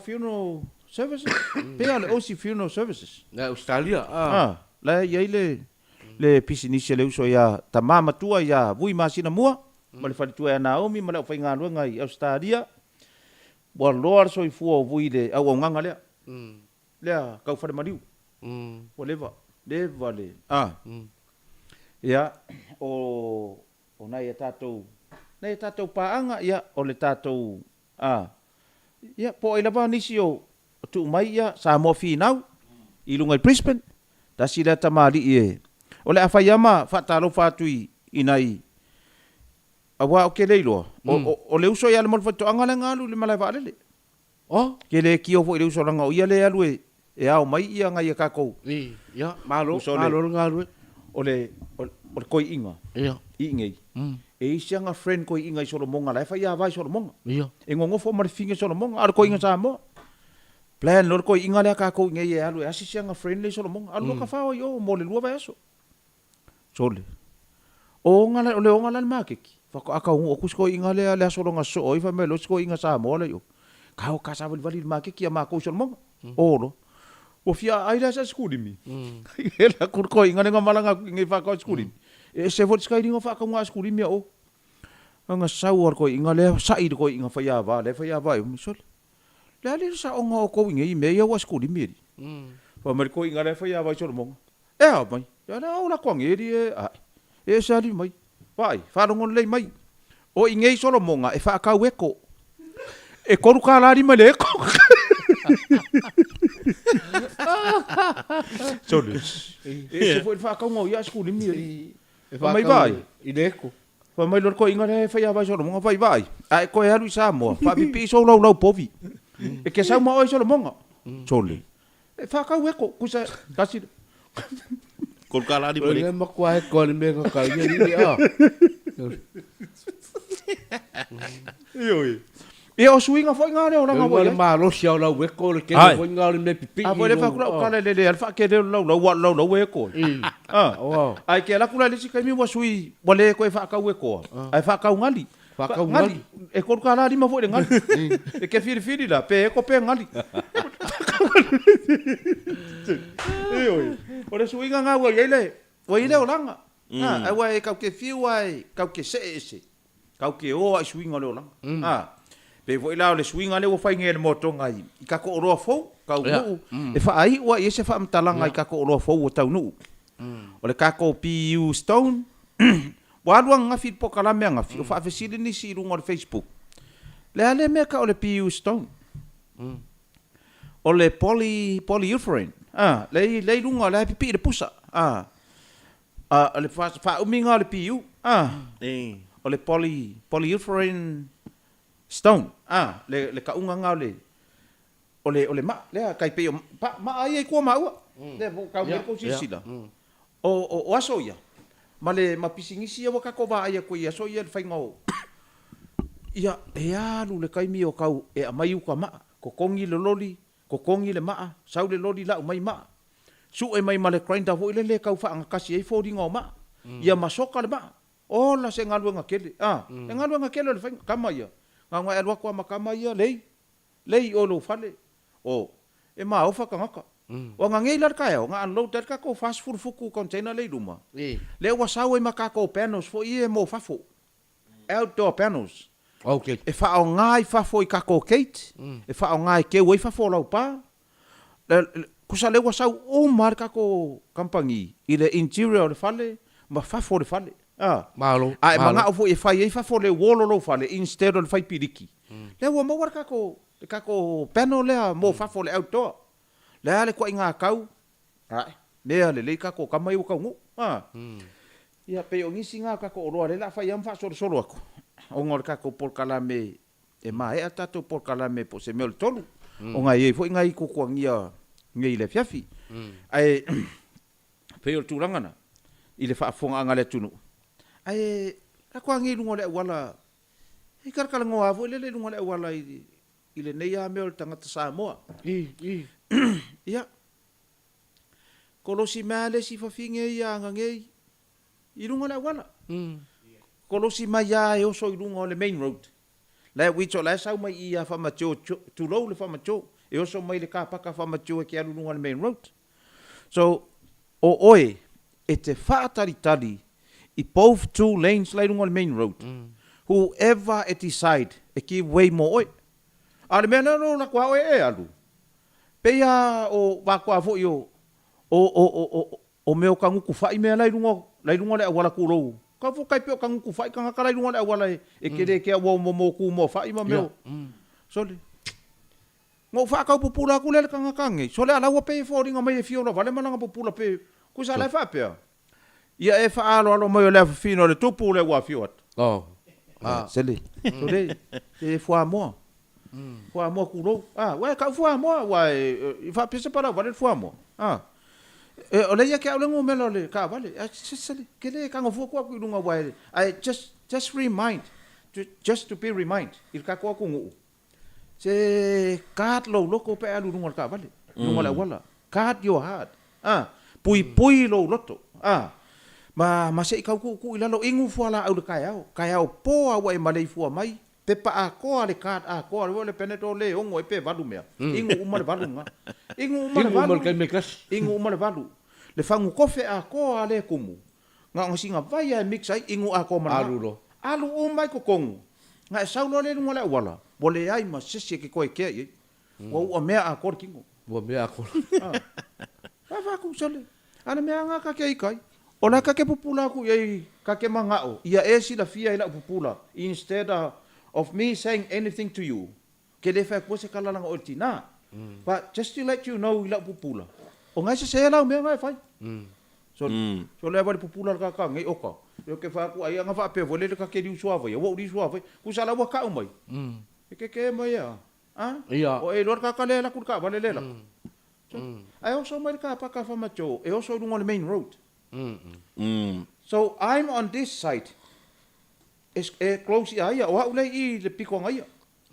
Funeral Services, pea o le OC Funeral Services. Nai Ausetalia, a. A, la e i ai le, le pisinisi a le uso ia Tama Matua ia Vui Masina Mua, ma le faletua ia Naomi ma le aufaigaluega i Ausetalia. Ua loa le soifua o Vui i le auaunaga lea, lea tau fale maliu. Ua leva, leva le, a. Ia, o, o nai a tatou, nai a tatou paaga, ia, o le tatou, a, ia, po o ai lava nisi o tuu mai, ia, Samoa Finau, i luga i Brisbane, tasi lea tamalii e, o le a fai lava ma faatalofa atu i, i nai, aua ou te le iloa, o le uso ia le Molefaitoaga lea na alu i le malae vaalele. Oh. Ke le kio foi i le uso leaga o ia lea e alu e ao mai ia nai a tatou. I, ia, malo, malo le galue. O le, o le koiiga, Ia. i inei, e i si ana friend koiiga i Solomoga la e fai ava i Solomoga. Ia. E nonofo ma le fine Solomoga, a o le koiiga Samoa. Plan loa le koiiga lea a tatou i inei e alu e asi si ana friend lea i Solomoga. Alu loa kafao i o mo le 2 vaiaso. Sole. O ona la, o le ona la le maketi. Faatoa taunuu atu si toeaina lea le aso lona sosoo ai fai mai loa si toeaina Samoa la i o. Ka o ka savalivali i le maketi ia matou i Solomona. O loa. Ua fia aai la sa skulimi. E la ku le toeaina lea na malaga atu i inei faatoa skulimi. E ese foi le sikailiga o faatauga a skulimi a o. Ana sau a le toeaina lea sai le toeaina faiava lea faiava i o. Sole. Le a le saoga o outou i nei mea ia ua skulimi alii. Fai mai le toeaina lea faiava i Solomona. E a mai, ia lea o lako ageli e ae, e ese ali mai. Vaai, faalogo lelei mai. O i nei Solomoga e faakau eko. E $3.50 le eko. Sole, e ese foi le faakauga o ia skulimi e. E Fai mai vaai. I le eko. Fai mai loa le toeaina lea e fai ava i Solomoga, Vai vaai, a e toe alu i Samoa, faapipii sou laulau povi. E ke sau ma oe i Solomoga. Sole, E whakau eko, kusa, kasi. Ko ka lani mare. Ngai makua eko ani me ka ia ni a. Ioi. Ia o suiga foi ngā leo langa voi. Ia malosi au lau eko le kele foi ngā le me pipi. A foi le whakura o kala lele al whake leo lau lau lau lau eko. Ah. Ai ke ala kula le si kaimi wa sui wa le eko e whakau eko. Ai whakau ngali. Whakau ngali. E 3 ka la 5 foi le ngali. E ke whiriwhiri la, pe eko pe ngali. Ioe. O le suiga ngā ua i ai le, ua i le olaga. Ha, aua e kau ke whiu a e kau ke see ese. Kau ke o a i suiga o le olaga. Ha. Pei foi la o le suiga lea ua fai nei e le motoga i, i kako oloa fou, taunuu, e whaaiu ai e se whaamatalaga i kako oloa fou ua taunuu. O le kako PU Stone, Ua alu ananafi i le polokalame ananafi, o faafesili nisi i luga o le Facebook, Le a lea mea ka o le PU stone? O le poly, polyurethane, a, lea i, lea i luga, lea e pipii i le pusa, a, a, o le fa, faaumiga o le PU, a, o le poly, polyurethane stone, a, le, le kauga lena o le, o le, o le maa, lea tai pei o pa, maa ia i tua maua, lea po o tau nei kou silasila, o, o, o aso ia, ma le, ma pisinisi ia ua tatou vaai atu i aso ia i le faiga o, ia, e alu le taimi o tau e aumai uta maa, totogi le loli, totogi le maa, sau le loli lau mai maa, sue mai ma le grinder foi lele e tau faagatasi ai foliga o maa, ia ma soka le maa, Ola se galuega tele, a, le galuega tele o le faiga, tama ia, na ona e alu atu lava ma tama ia, lei, Lei i o lou fale, o, e maofa tagata. O aga nei la le taeao, na unload ai le tatou 40 futu container lea i luma, lea ua sau ai ma tatou panels foi ia mo fafo, outdoor panels, e faaaoga i fafo i tatou gate, e faaaoga e keu ai fafo o lau pa. Kusa lea ua sau uma lava le tatou kamupani i le interior o le fale ma fafo o le fale. A e manao foi e fai ai fafo o le wall o lou fale instead o le fai piliki, Lea ua maua le tatou, le tatou panel lea mo fafo le outdoor. Le a le tuaiga tau, ae, mea lelei tatou tama ia ua taunuu. A. Ia, pei o nisi na o tatou oloa lea o le a fai lava ma faasolosolo atu, ona o le tatou polokalame e maea le tatou polokalame po o se mea o le tolu, ona e i ai foi nai tuatuagia nei i le afiafi. Ae pei o le tulaga na i le faafofogaaga a le atunuu, ae tatou agai i luga o le auala E talatalanoa lava foi lele i luga o le auala i lenei lava mea o le tagata Samoa. Ia, Kolosi mai lava le isi fafine ia agagei i luga o le auala. Kolosi mai lava e oso i luga o le main road. La e uito la e sau mai i ia Famatio, tulou le Famatio, e oso mai le car paka Famatio e ke alu i luga o le main road. So, o oe e te faatalitali i both two lanes la i luga o le main road, whoever e decide e give way mo oe. A o le mea lea o lo o latou a oe e alu, pei a o vakoa foi o o o o o mea o kagukufaʻi mea la i luga la i luga o le auala tulou. Kau fo kai pe o kagukufaʻi kangaka la i luga o le auala e e kele ke ua mo mo ku mo faʻi ma mea o sole. Na ou faatau pupula atu lea i le tagata nei, sole a la ua pei e foliga mai e fia ola vale ma lana pupula pe kusa a la e faapea, Ia e faaaloalo mai o le afafina o le tupu lea ua afio atu. Oh. Ah. Sele, sole, e fuamoa. Fuamoa kulou. Ah, ué, kau fuamoa, ua e faapea se palau vale le fuamoa. Ah. E, o le ia ke au le ngumela o le kaavale. Ah, sele, ke le tago fua ku aku i lunga ua e, I just remind, just to be remind, i le tatou atunuu, Se guard lou loto pe a alu i luga o le taavale, i luga o le auala. Guard your heart. A, puipui lou loto. A, ma, ma se i tau tuutuu i lalo, inu fualaau i le taeao. Taeao po a ua e maleifua mai, pepa atoa le card atoa, le Panadol le ono ai pe valu mea. Inu uma le valu lena. Inu uma le valu. Inu uma le valu. Le fagu kofe atoa a lea kumu, Na ona sina vai a e mix ai inu atoa ma Alu loa. Alu uma i totonu. Na e sau loa lea i luga o le auala, ua leai ma se isi e ke toe kea i ai. Ua u'a mea atoa le tino. Ua mea atoa. A faaku sole. A le mea nga ka ke i kai. O la ka ke pupula aku i ai ka ke manga'o ia e silafia i la'u pupula instead of me saying anything to you. Ke le fai atua se kalalanga oe i le tina. But just to let you know i lau pupula, o ngai sese lau mea ngai fai. So, so lea wale pupula le kaka ngai oka. Leo ke fai aku ai anga whaapea fo le le kake liu suavai, ua u liu suavai. Kusa la ua kau mai. E ke ke mai a. A? Ia. O e loa le kaka le laku le ka wale le laku. So, ai oso mai le ka paka whama tō, e oso i lunga o le main road. So, I'm on this side. E, e close ia ia, o au lei i le piko anga ia.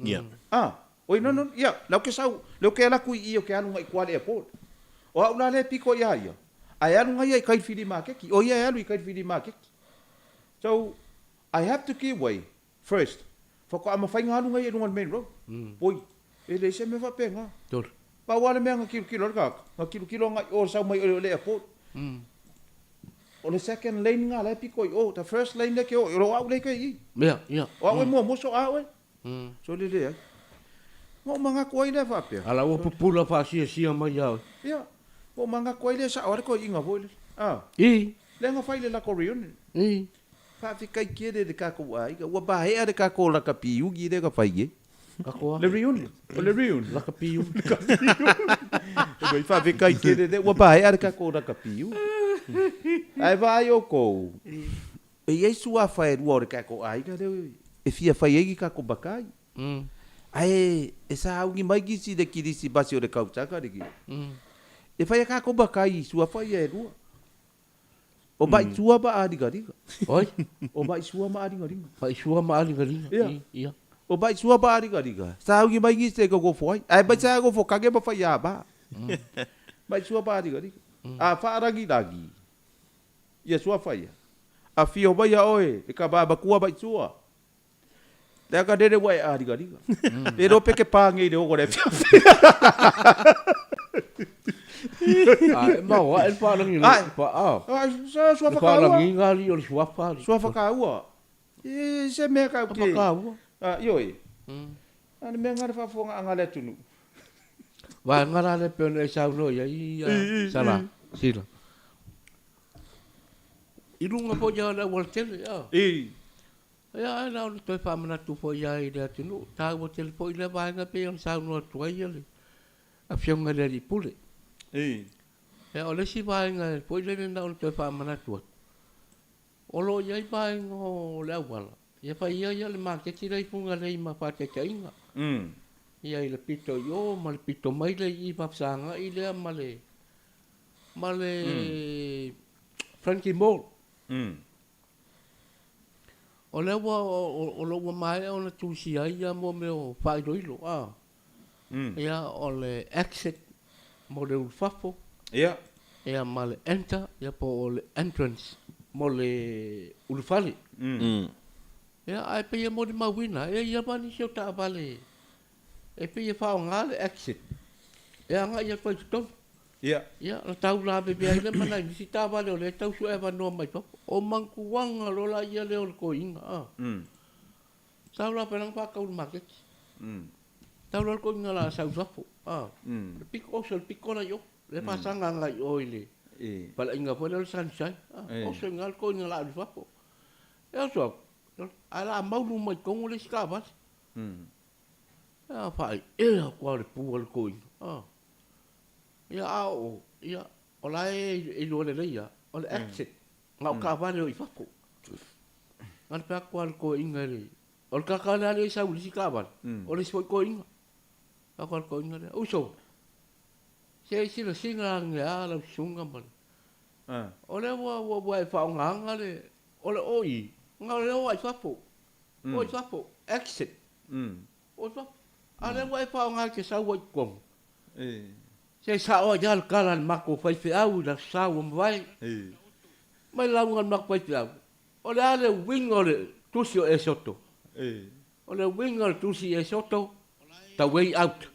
Ia. Ah, oi no no, ia, lea ou ke sau, lea ou ke ala aku i i o ke alu nga i kua le airport. O a'u la lea e piko iā ia, a e alu nga ia i kai whiri makeki, o ia e alu i kai whiri makeki. So, I have to give way first, whakoa mawhai nga alu nga ia i lunga o le main road. Poi, e leai se mea faapena. Tolu. Pau a le mea nga kilokilo ai le tagata, nga kilokilo nga i o sau mai o le airport. O le second lane nga la e piko i o, the first lane lea ke o, o a'u lea i kai i. Ia, ia. O a'u e muamua so a oe. So le leai. Na ou manatu ai lea faapea. A la ua pupula faasiasia mai ia oe. Ia. Na ou manatu ai lea sao a le toeaina foi lele. A. I. Lea na fai le lako reunion. I. Faafetai tele le tatou aiga. Ua maea le tatou lakapiugi lea na fai ai. Kako a? Le reunion. O le reunion. Lakapiugi. Lakapiugi. Faafetai tele lea ua maea le tatou lakapiugi. Ae vaai outou. E i ai suafa e lua o le tatou aiga lea e fia fai ai ni tatou matai. Ae e sauni mai nisi i le Kirisimasi o le tausaga lenei. E fai a tatou matai i suafa ia e lua. O Maisua ma Aligaliga. Oi? O Maisua ma Aligaliga. Maisua ma Aligaliga. Ia. Ia. O Maisua ma Aligaliga. Sauni mai nisi e nonofo ai. Ae mai sa nofo kage ma fai ava. Maisua ma Aligaliga. A faalagilagi. Ia suafa ia. Afio mai ia oe e ka ba makua mai sua. Leaga lele ua e aligaliga. E iloa pe ke pa nei le ogo le afiafi. A e mau ae le faalagi le Ai. fa a. Ai, sa Le suafa kaua. faalagiga alii o le suafa alii. Suafa kaua. E se mea kau Suafa ke. kaua. A, ioe. A le mea nga le faafofogaaga a le atunuu. Vaega la lea pei ona e saunoa i ai ia Sala, Sila. I luga foi ia o le aualatele, a. I. Ia, ae na ona toe faamanatu foi ia i le atunuu, taua tele foi lea vaega pei ona saunoa atu ai le Afioga i le Alii Pule. I. Ia, o le isi vaega foi lele na ona toe faamanatu atu, O lo o i ai vaega o le auala, ia fai ia ia le maketi lea i Fugalei ma faataitaiga. Ia i le pito i o ma le pito mai lea i i Vafesaga'i lea ma le ma le Frankie Mall. O lea ua o lo o ua maea ona tusia ai ia mo mea o faailoilo a. Ia o le exit mo le ulufafo. Ia. Ia ma le enter, ia po o le entrance mo le ulufale. Ia ae pei e molimauina, e i ai lava nisi o taavale e pei e faaaoga le exit e agai atu ai i totonu. Ia. Ia, ona tau lavevea ai lea ma nai nisi taavale o lea e tau sue avanoa mai fafo. O mantuaga loa la ia lea o le toeaina, a. Sau la faapena ona faatau i le maketi. Tau loa le toeaina o le a sau i fafo, a. Le pito, oso i le pito la i o. Lea e faasaga agai i o i le faleaiga foi lea o le Sunshine, a. Oso i ina le toeaina o le a alu i fafo. E oso atu, ae o le a maulu mai i totonu le isi taavale. Ia faaee atu lava le pu a le toeaina, a. Ia a oo, ia, o la e iloa lelei lava, o le exit, na o taavale e o i fafo. Na ona fai atu lava o le toeaina i le, o le tagata lea e sau i le isi taavale, o le isi foi toeaina. Fai atu lava le toeaina lea, uso, se i silasila ane lava lau susuga ma le, o lea ua e faaaogaina le, o le o i, na o le o lava i fafo, o i fafo, exit. O i fafo. A o lea ua e faaaoga e te sau ai i totonu. Se sao ai lava le tala a le matou faifeau i le Aso Sa ua mavae. Mai le lauga a le matou faifeau, o le a le uiga o le tusi o Esoto? O le uiga o le tusi Esoto, the way out.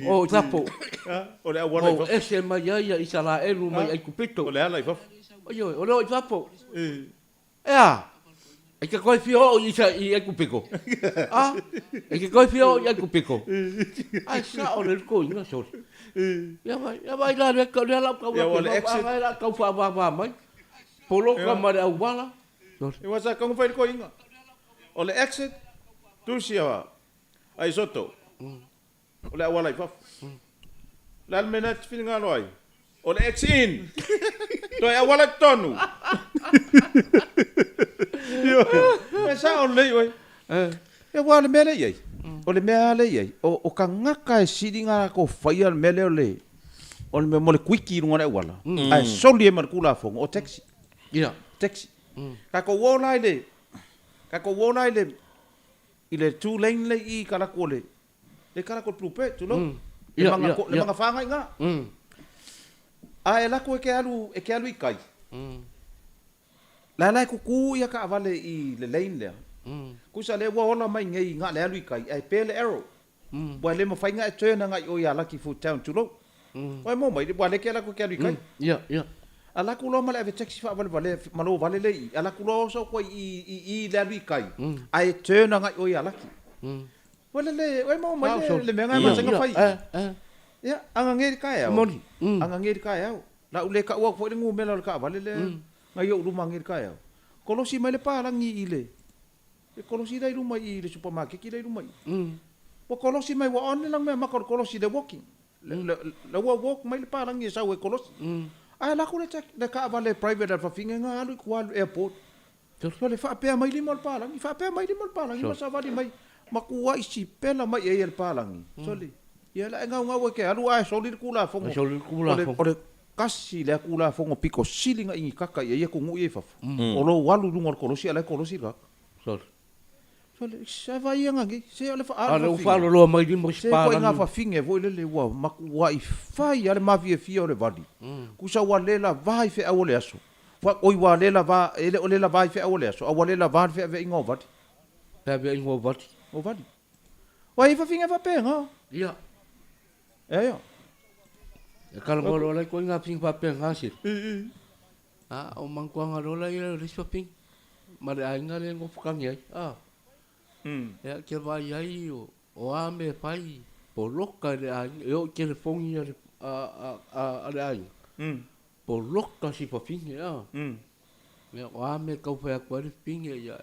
O i fafo. O le auala i fafo. Ua ese mai ai a Isaraelu mai Aikupito. O le ala i fafo. Ioe, o le o i fafo. E a? E te toe fia oo i i Aikupito? A? E te toe fia oo i Aikupito? Ae sao lelei le toeaina sole. Ia vaai, ia vaai la lea, lea la u tau atu, a la tau faavava mai. Poloka ma le auala. Aua sa taumafai le toeaina. O le exit, tusi a Aisoto. O le auala i fafo. O le a le mea lena e te finagalo ai? O le ex-in! Toe auala i totonu! Ioe, e sao lelei oe. Aua o le mea lea e i ai, o le mea lava lea e i ai, o tagata e sili ona latou faia le mea lea o le, o le mea mo le kuiki i luga o le auala, ae soli ai ma le Tulafono, o taxi. Ia. Taxi. Tatou o la i le, tatou o la i le, i le two lane lea i i Kalaku o le, Le kala ko Blue Bird, tulou. Le Ia, manga, ia, le ia. manga whāngai ngā. A e lako e ke alu, e ke alu i kai. La la e kuku ia ka awale i le lane lea. Kusa le ua ola mai ngei ngā le alu i kai, ai pe le arrow. Ua le mawhai ngā e turn anga i o ia Lucky Food Town, tulou. Ua e mō mai, ua le ke lako ke alu i kai. Ia, ia. A laku loa ma le ave taxi whaawalewale, ma lo wale le i. A laku loa oso koe i, i, i le alu i kai. A e turn anga i o ia Lucky. Ua lele, ua maua mai le, le mea ngai masani ona fai. Ia, aga nge i le taeao. Moni. Aga nge i le taeao. La u le taua atu foi le numera o le taavale lea ngai ou luma nge i le taeao. Kolosi mai le palagi i le, le kolosi la i luma i le supamakeki la i luma i. Ua kolosi mai ua on le lanu mea maka o le kolosi le walking. Le, le, le ua walk mai le palagi e sau e kolosi. Ae alu atu le, le taavale private a le fafine nga alu i tua i le airport. Sole, faapea mai lima o le palagi, faapea mai lima o le palagi ma savali mai, matuai sipela mai i ai e le palagi. Sole, ia la e gaugau ai ke alu ae soli le Tulafono. Ae soli le Tulafono. O le kasi lea Tulafono pito sili na igikaka i ai atunuu ia i fafo. O lou alu i luga o le kolosi a la e kolosi le tagata. Sole. Sole, se vai ia ngagi, se o le A lea ua faaloloa mai lima o si palagi. Se ituaiga fafine foi lele ua matuai fai lava le mafiafia o le vali. Tusa ua le lava i feau o le aso. Ua, oi ua le lava, e le o le lava i feau o le aso, a ua le lava le feaveaiga o vali. Feaveaiga o vali. O vali. Ua i ai fafine faapena. Ia. Ea ia. E talanoa loa la i ituaiga fafine faapena sili. A o mantuaga loa la ia o le isi fafine ma le aiga lea e nofo tagi ai. A. Ia ke vaai ai o, o a mea e fai, poloka i le aiga, e oo i telefoni a le, a, a, a, a le aiga. Poloka si fafine a. Ia o a mea e tau fai atu ai le fafine ia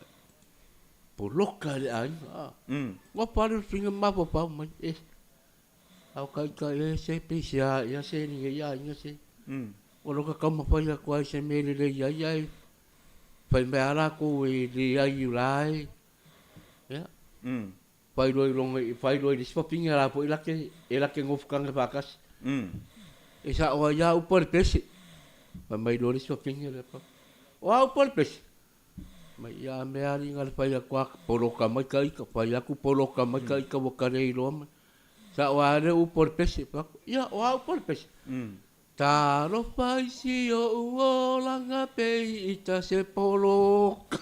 poloka e le aiga a. Ua pale le fafine ma mafaufau mai e a o ka ita e se peisea ia se ni nei aiga se. Ua loka taumafai atu ai se mea lelei ai ae fai mai a latou e leai la e ia. Faailoiloga i faailoa i le isi fafine la foi lake e lake nofo-taga faatasi. E sao ai a upu a le pese. Fai mai loa le isi fafine lea pa. O a upu a le pese? Mai ia a mea alii na le fai atu a poloka mai ka ita, fai atu poloka mai ka ita ua ka le iloa mai. Sao a le upu a le pese. Fai atu, ia o a upu a le pese? Talofa i si oʻu olaga pe i ita se poloka.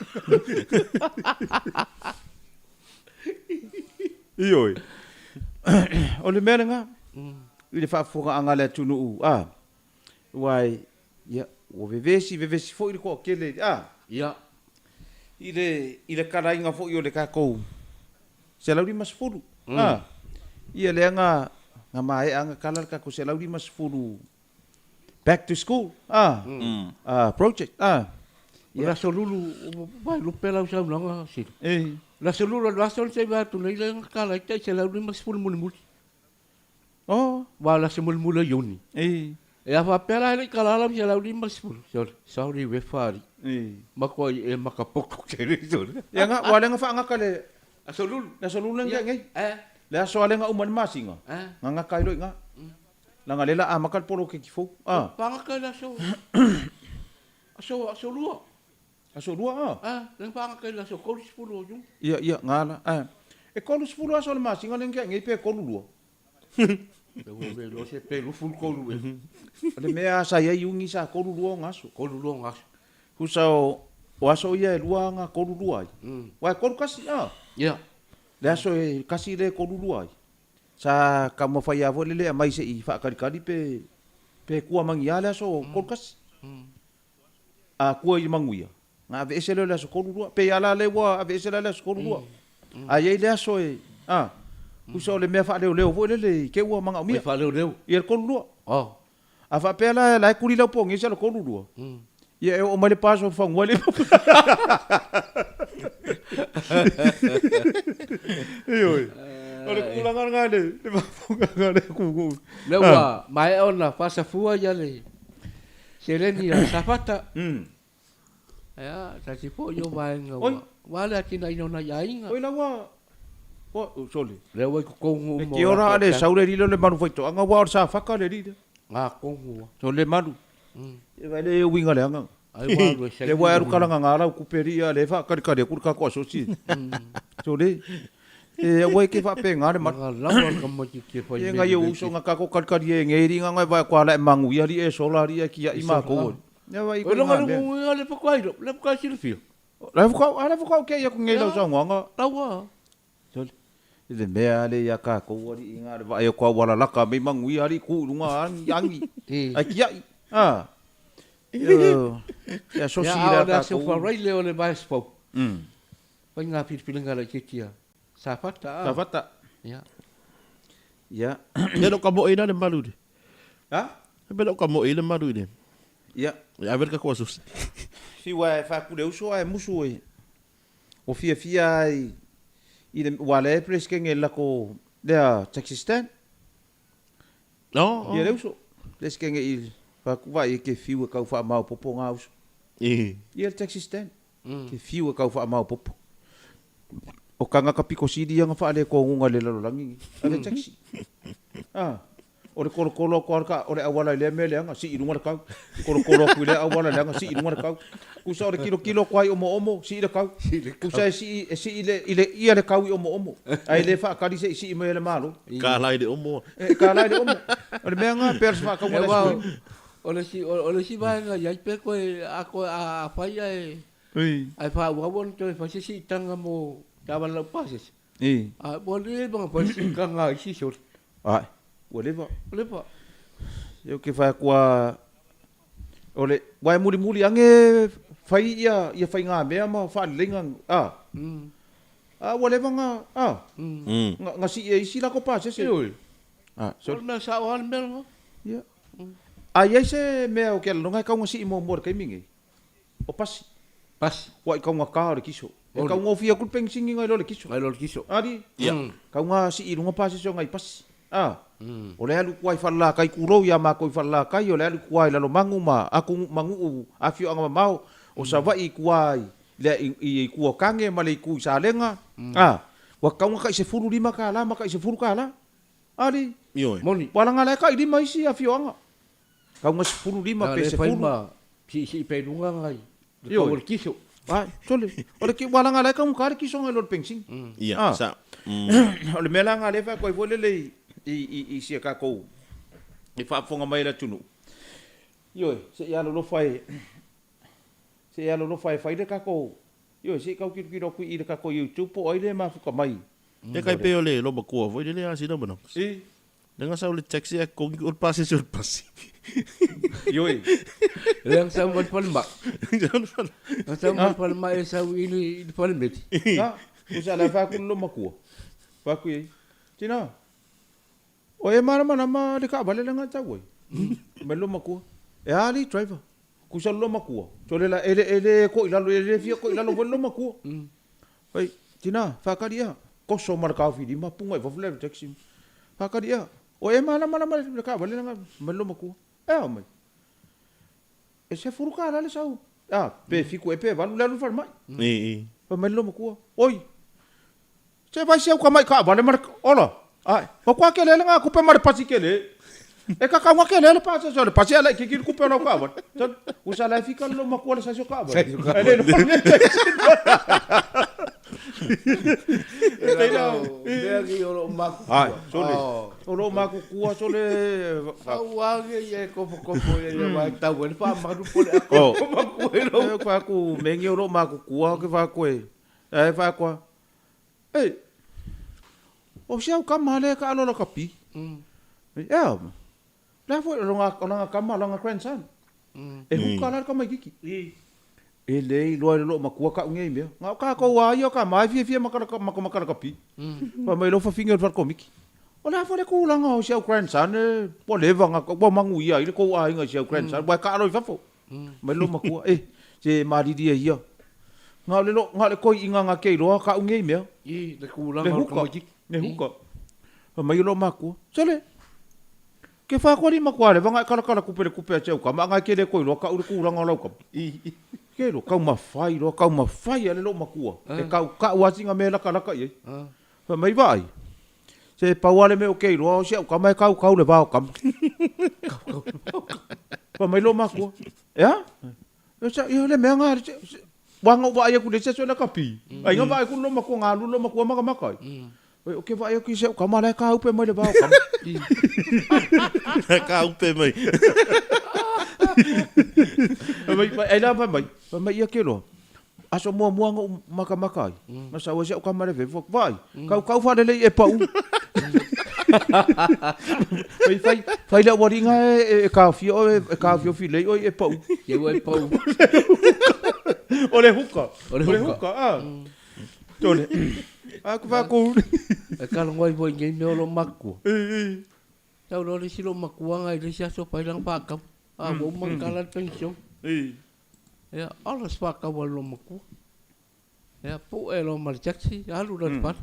Ioe. O le mea lena, i le faafofogaaga a le atunuu, a, aua e, ia, ua vevesi vevesi foi le toatele, a, Ia. i le, i le kalaina foi o le tatou 150, a, ia lea na, na maea na kala le tatou 150 back to school, a, a, project, a. O le aso lulu, ua lupe lau saunoaga Sili. E. O le aso lulu, o le aso le se i vaai atu nei lea na kala ai tai 150 mulimuli. Oh. Aua o le aso mulimuli o Iuni. E. E a faapea la e le i kala lau 150. Sole, sorry we fari. E. Makuai e makapoto tele sole. Ia nga, ua le nga faagata le aso lulu. Le aso lulu le nei. Eh. Le aso ale nga uma le masina. Eh. Nga gata ai loa i ina. Leaga lea la amata le poloketi fou. Ah. Faagata i le aso aso aso lua. Aso lua ah. Ah, le faagata i le aso 30 o Iuni. Ia, ia, nga la. Ah. E 30 aso o le masina le ngia nei pe 32. Pe ua me loa se pe 23 e. O le mea sa i ai Iuni sa 32 ona aso. 32 ona aso. Husa o, o aso ia e lua aga 32 ai. Uae 31 ah. Ia. Le aso e kasi le 32 ai. Sa taumafai lava foi lele aumai se i faakalikali pe pe kua magia le aso 31. A kua i manuia, na aveese lea o le aso 32. Pei lava la lea ua aveese la le aso 32. A i ai le aso e, a, tusa o le mea faaleoleo foi lele i te i ua manaomia. Mea faaleoleo. Ia le 32. Oh. A faapea la, la e kuli lau pogisa le 32. Ia e oo mai le pa aso fanua le Ioe. O le tulaga lena le le faafofoga le atunuu. Lea ua maea ona faasafua ia le seleni a Safata. Ia, tasi foi o vaega ua ua le atinaeina o nai aiga. Oi la ua ua sole. Lea ua i totonu uma o E te ora a le sau le lile o le malu faitoaga aua o le Safata le lile. Ngā kongu a. Sole malu. E vai le uiga leaga. Ai ua alu e saini. Le ua e alu kalaga ngā lau kupe ria le whaakalikali aku le kako asosi. Sole. E aua e ke whaape ngā le malu. Ngā lawa ka mati te whai E ngai o uso ngā kako kalikali e ngei ringa ngai vai kua lae mangu ia ri e sola ri e kia i mā kou. Ia vai ko ngā mea. Oe le whakairo, le whakasilifia. Le whakau, a le whakau kia ia ku ngei lau saungoanga. Lawa. Sole. I le mea ale ia kākou ali i ngā le vaai o kua wala laka mei mangu ia ali ku runga angi angi. Ai kia i. Ah. Ia sosi i le a kākou. Ia wharai le o le vae spau. Whai ngā whiriwhiringa lai te tia. Safata. Safata. Ia. Ia. E lo ka mo ina le malu le. Ha? E lo ka mo le malu le. Ia. E ave ka kwa susi. Si wa e whaku le uso a e musu e. O fia fia ai i le wa le presikenge lako lea taxi stand. No. Ia le uso. Presikenge i whaku vai e ke fiu e kau wha mau popo ngā uso. E. Ia le taxi stand. Ke fiu e kau wha mau popo. O ka ngaka piko sili ia nga whaale ko ngunga le lalolangi. A le taxi. Ah. O le kolokolo ko ka o le awala i le mea leanga si i runga le kau. Kolokolo aku i le awala leanga si i runga le kau. Kusa o le kilo kilo ko ai omo omo si i le kau. Kusa e si e si i le i le ia le kau i omo omo. Ai le whaakari se i si i mai le malo. Ka lai le omo. E ka lai le omo. O le mea ngā pera se whaakaunga le sui. O le si o le si vaenga i ai pe koe a koe a whai ai ai whaauau ona toe whai se siitanga mo tawana lau pasese. A ua leva nga whai siitanga ai si sore. Ai, ua leva. Ua leva. Ia ke whai kua o le wai muri muri ange whai ia ia whai ngā mea ma whaalelenga a. A ua leva ngā a. Nga nga si e isi la ko pasese. Ioe. A, so. O le mea sao a le mea nga. Ia. A iai se mea o ke alonga e kaunga si i mua mua le kaimi nei. O pasi. Pasi. Ua i kaunga kā o le kiso. E kaunga o fia ku le pensingi ngai lo le kiso. Ngai lo le kiso. Ali. Ia. Kaunga si i runga pasese o ngai pasi. A. O le alu kua i Falelakai kulou ia mākou i Falelakai, o le alu kua i Lalomagu ma aku Magu'u afioaga mamao o Savaii kua i le i i kua o Kange ma le iku i Salega. A. Ua kaunga kai 15 kālā ma kai 10 kālā. Ali. Ioe. Moni. Ua langa lae kai lima isi afioaga. Kaunga 15 pe 10. Whai ma siisii pe lunga ngai. Le kau o le kiso. Ai, sole. O le ki ua langa lae kaunga ka le kiso ngai lo le pensin. Ia, sa. O le mea la nga le wha koe foi lele i i i i sia kākou i whaafonga mai le atunuu. Ioe, se i alolofa e, se i alolofa e fai le tatou, ioe, se i tau tilotilo atu i le tatou YouTube po o ai le mafuta mai. E kai pei o le lomatua foi lele a sina manawa. I. Lea sau le taxi ae totogi o le pasese o le pasi. Ioe. Lea sau mai le falemai. Na sau mai le falemai e sau i le falemeli. Na, usa la fa ku lo makua. Fa ku i. Tina. O e malamalama le taavale lea na tau ai. Mai lou matua. E a alii driver? Kusa lou matua. Sole la e le e le ko i lalo e le fia ko i lalo foi lou matua. Fai, tina, faatali ea. Koso ma le taofi lima punga i fafo le alu taxi. Faatali ea. O e malamalama le taavale lea na mai lou matua. E a mai? E $10 le sau. A, pe 7 ea pe 8 le alu i le falemai. Fai mai le loomatua, Oi! Se vaai si au tama'i taavale ma le ola! Ae, matua kele le ngā kupe ma le pasi kele. E kakau kele le pasese o le pasi ae laitiiti le kupe o lau taavale. Tali, Usa la e fika le loomatua le saisi o taavale. Ae le iloa le taisi. Mea nei o loo makutua. Ae, sole. O loo makutua sole. Auage ia e kofokofo ia ia wae tau ai le faamalu po le ako makua i lou. E faku mengi o loo makutua ke faku e. Ae faku e. O si au kama le ka alo la kapi. Ea. Le a foi o langa kama, langa grandson. E huka la le tamaititi. E le iloa e le loomatua ka'u nei mea. Na o kākou a ia o ka ma e fiafia ma makalakapi. Fai mai lou fafine o le fale komiti. O le a foi le tulaga o si au grandson e ua leva ona ua manuia ai le tou aiga i si au grandson ua e taalo i fafo. Mai le loomatua, e, se malilie ia. Na o le lo, na o le toeiina na te iloa ka'u nei mea. I le tulaga o le tamaititi. Le huka. Fai mai o loomatua, sole, Ke whākoari matua rewa nga e karakara kupe le kupe a te au kama, a ngai ke le koi loa ka'u le kūlanga o lau kama. Ke loa, kau mawhai loa, kau mawhai a le loo makua. E kau ka'u a singa me lakalaka i ai. Whai mai vaai, se pau a le mea o ke iloa o si au kama e kau kau le vao kama. Whai mai loo makua, e a? E sa, ia le mea ngā, wanga o vaai aku le se aso le kapi. Ai nga vaai ku loo makua, ngā lu loo makua makamaka ai. Oi, o ke vaai aku i se kama la e kāupe mai le vao kama. Kāupe mai. Mai, mai, ai la mai mai. Mai mai ia ke loa. Aso muamua ngo'u makamaka ai. Na sau ai si au kama le fefu atu, Vaai, kau kau faalelei e pau. Fai, fai, fai le aualiga e, e, e kaofia oe, e kaofiofi lei oe e pau. Ke ua e pau. O le huka. O le huka. ah. Tole. A ku fa ku. E kalogo ai foi i nei mea o loo makua. Tau loa le isi loo makua ngai le isi aso fai lana faatau. A ua uma ona tala le penisione. Ia, ola se faatau a le loo makua. Ia, pue loa ma le taxi, alu loa i le fale.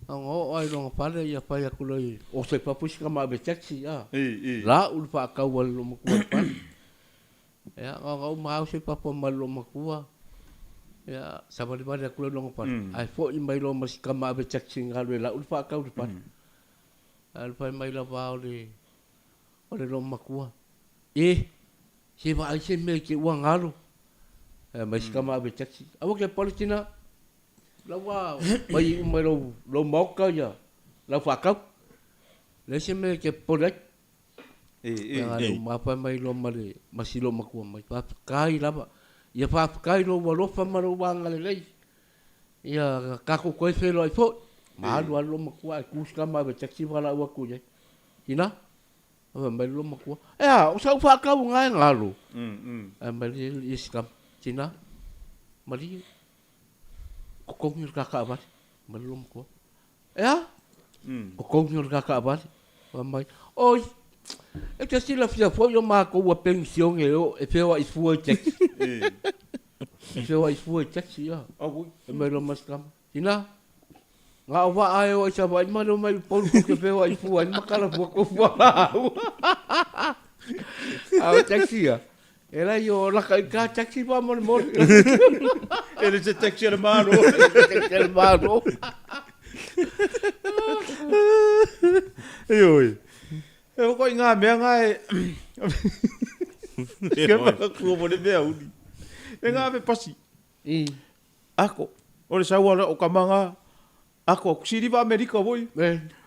Ona oo ai lona fale, ia fai atu loa i, oso i fafo isi tama ave taxi, a. Lau le faatau a le loo matua i le fale. Ia, na ona uma lava oso i fafo ma le loomatua, ia, savalivali atu loa i lona fale, ae foi mai loa ma si tama ave taxi na alu e lau le faatau i le fale. Ae fai mai lava o le, o le loomatua, E, se vaai se mea i te ua galo. Ae mai si tama ave taxi, aua ke pale tina, lau ua fai uma i lou, lou maota ia lau faatau. Leai se mea e te popole ai. Mafa mai loa ma le ma si loomatua mai, faafetai lava. Ia faafetai lou alofa ma lou agalelei. Ia tatou toe feiloai foi. Ma alu lava le loomatua ae tu si tama ave taxi valaau atu i ai. Tina, fai mai le loomatua, e a, o sau faatau na e galo. Ae mai le isi tama, tina, malie, totogi le ta taavale. Fai mai le loomatua, E a? Totogi o le ta taavale. Fai mai, Oi, e te silafia foi o matou ua penisione e o e feoai fua i taxi. E feoai fua i taxi, a. Fai mai loa ma si tama, Tina, na o vaa e o ai Savaii ma le omai i Upolu tou te feoai fua ai ma kalafua kou fualaau. A o taxi ia, E lai o laka i ka taxi faamolemole. E le se taxi a le Malo. E le se taxi a le Malo. Ioe. E hoko i ngā mea ngā e... Ke whakakua mo le mea uni. E ngā me pasi. Ako. O le saua o ka manga. Ako. Siriva Amerika voi.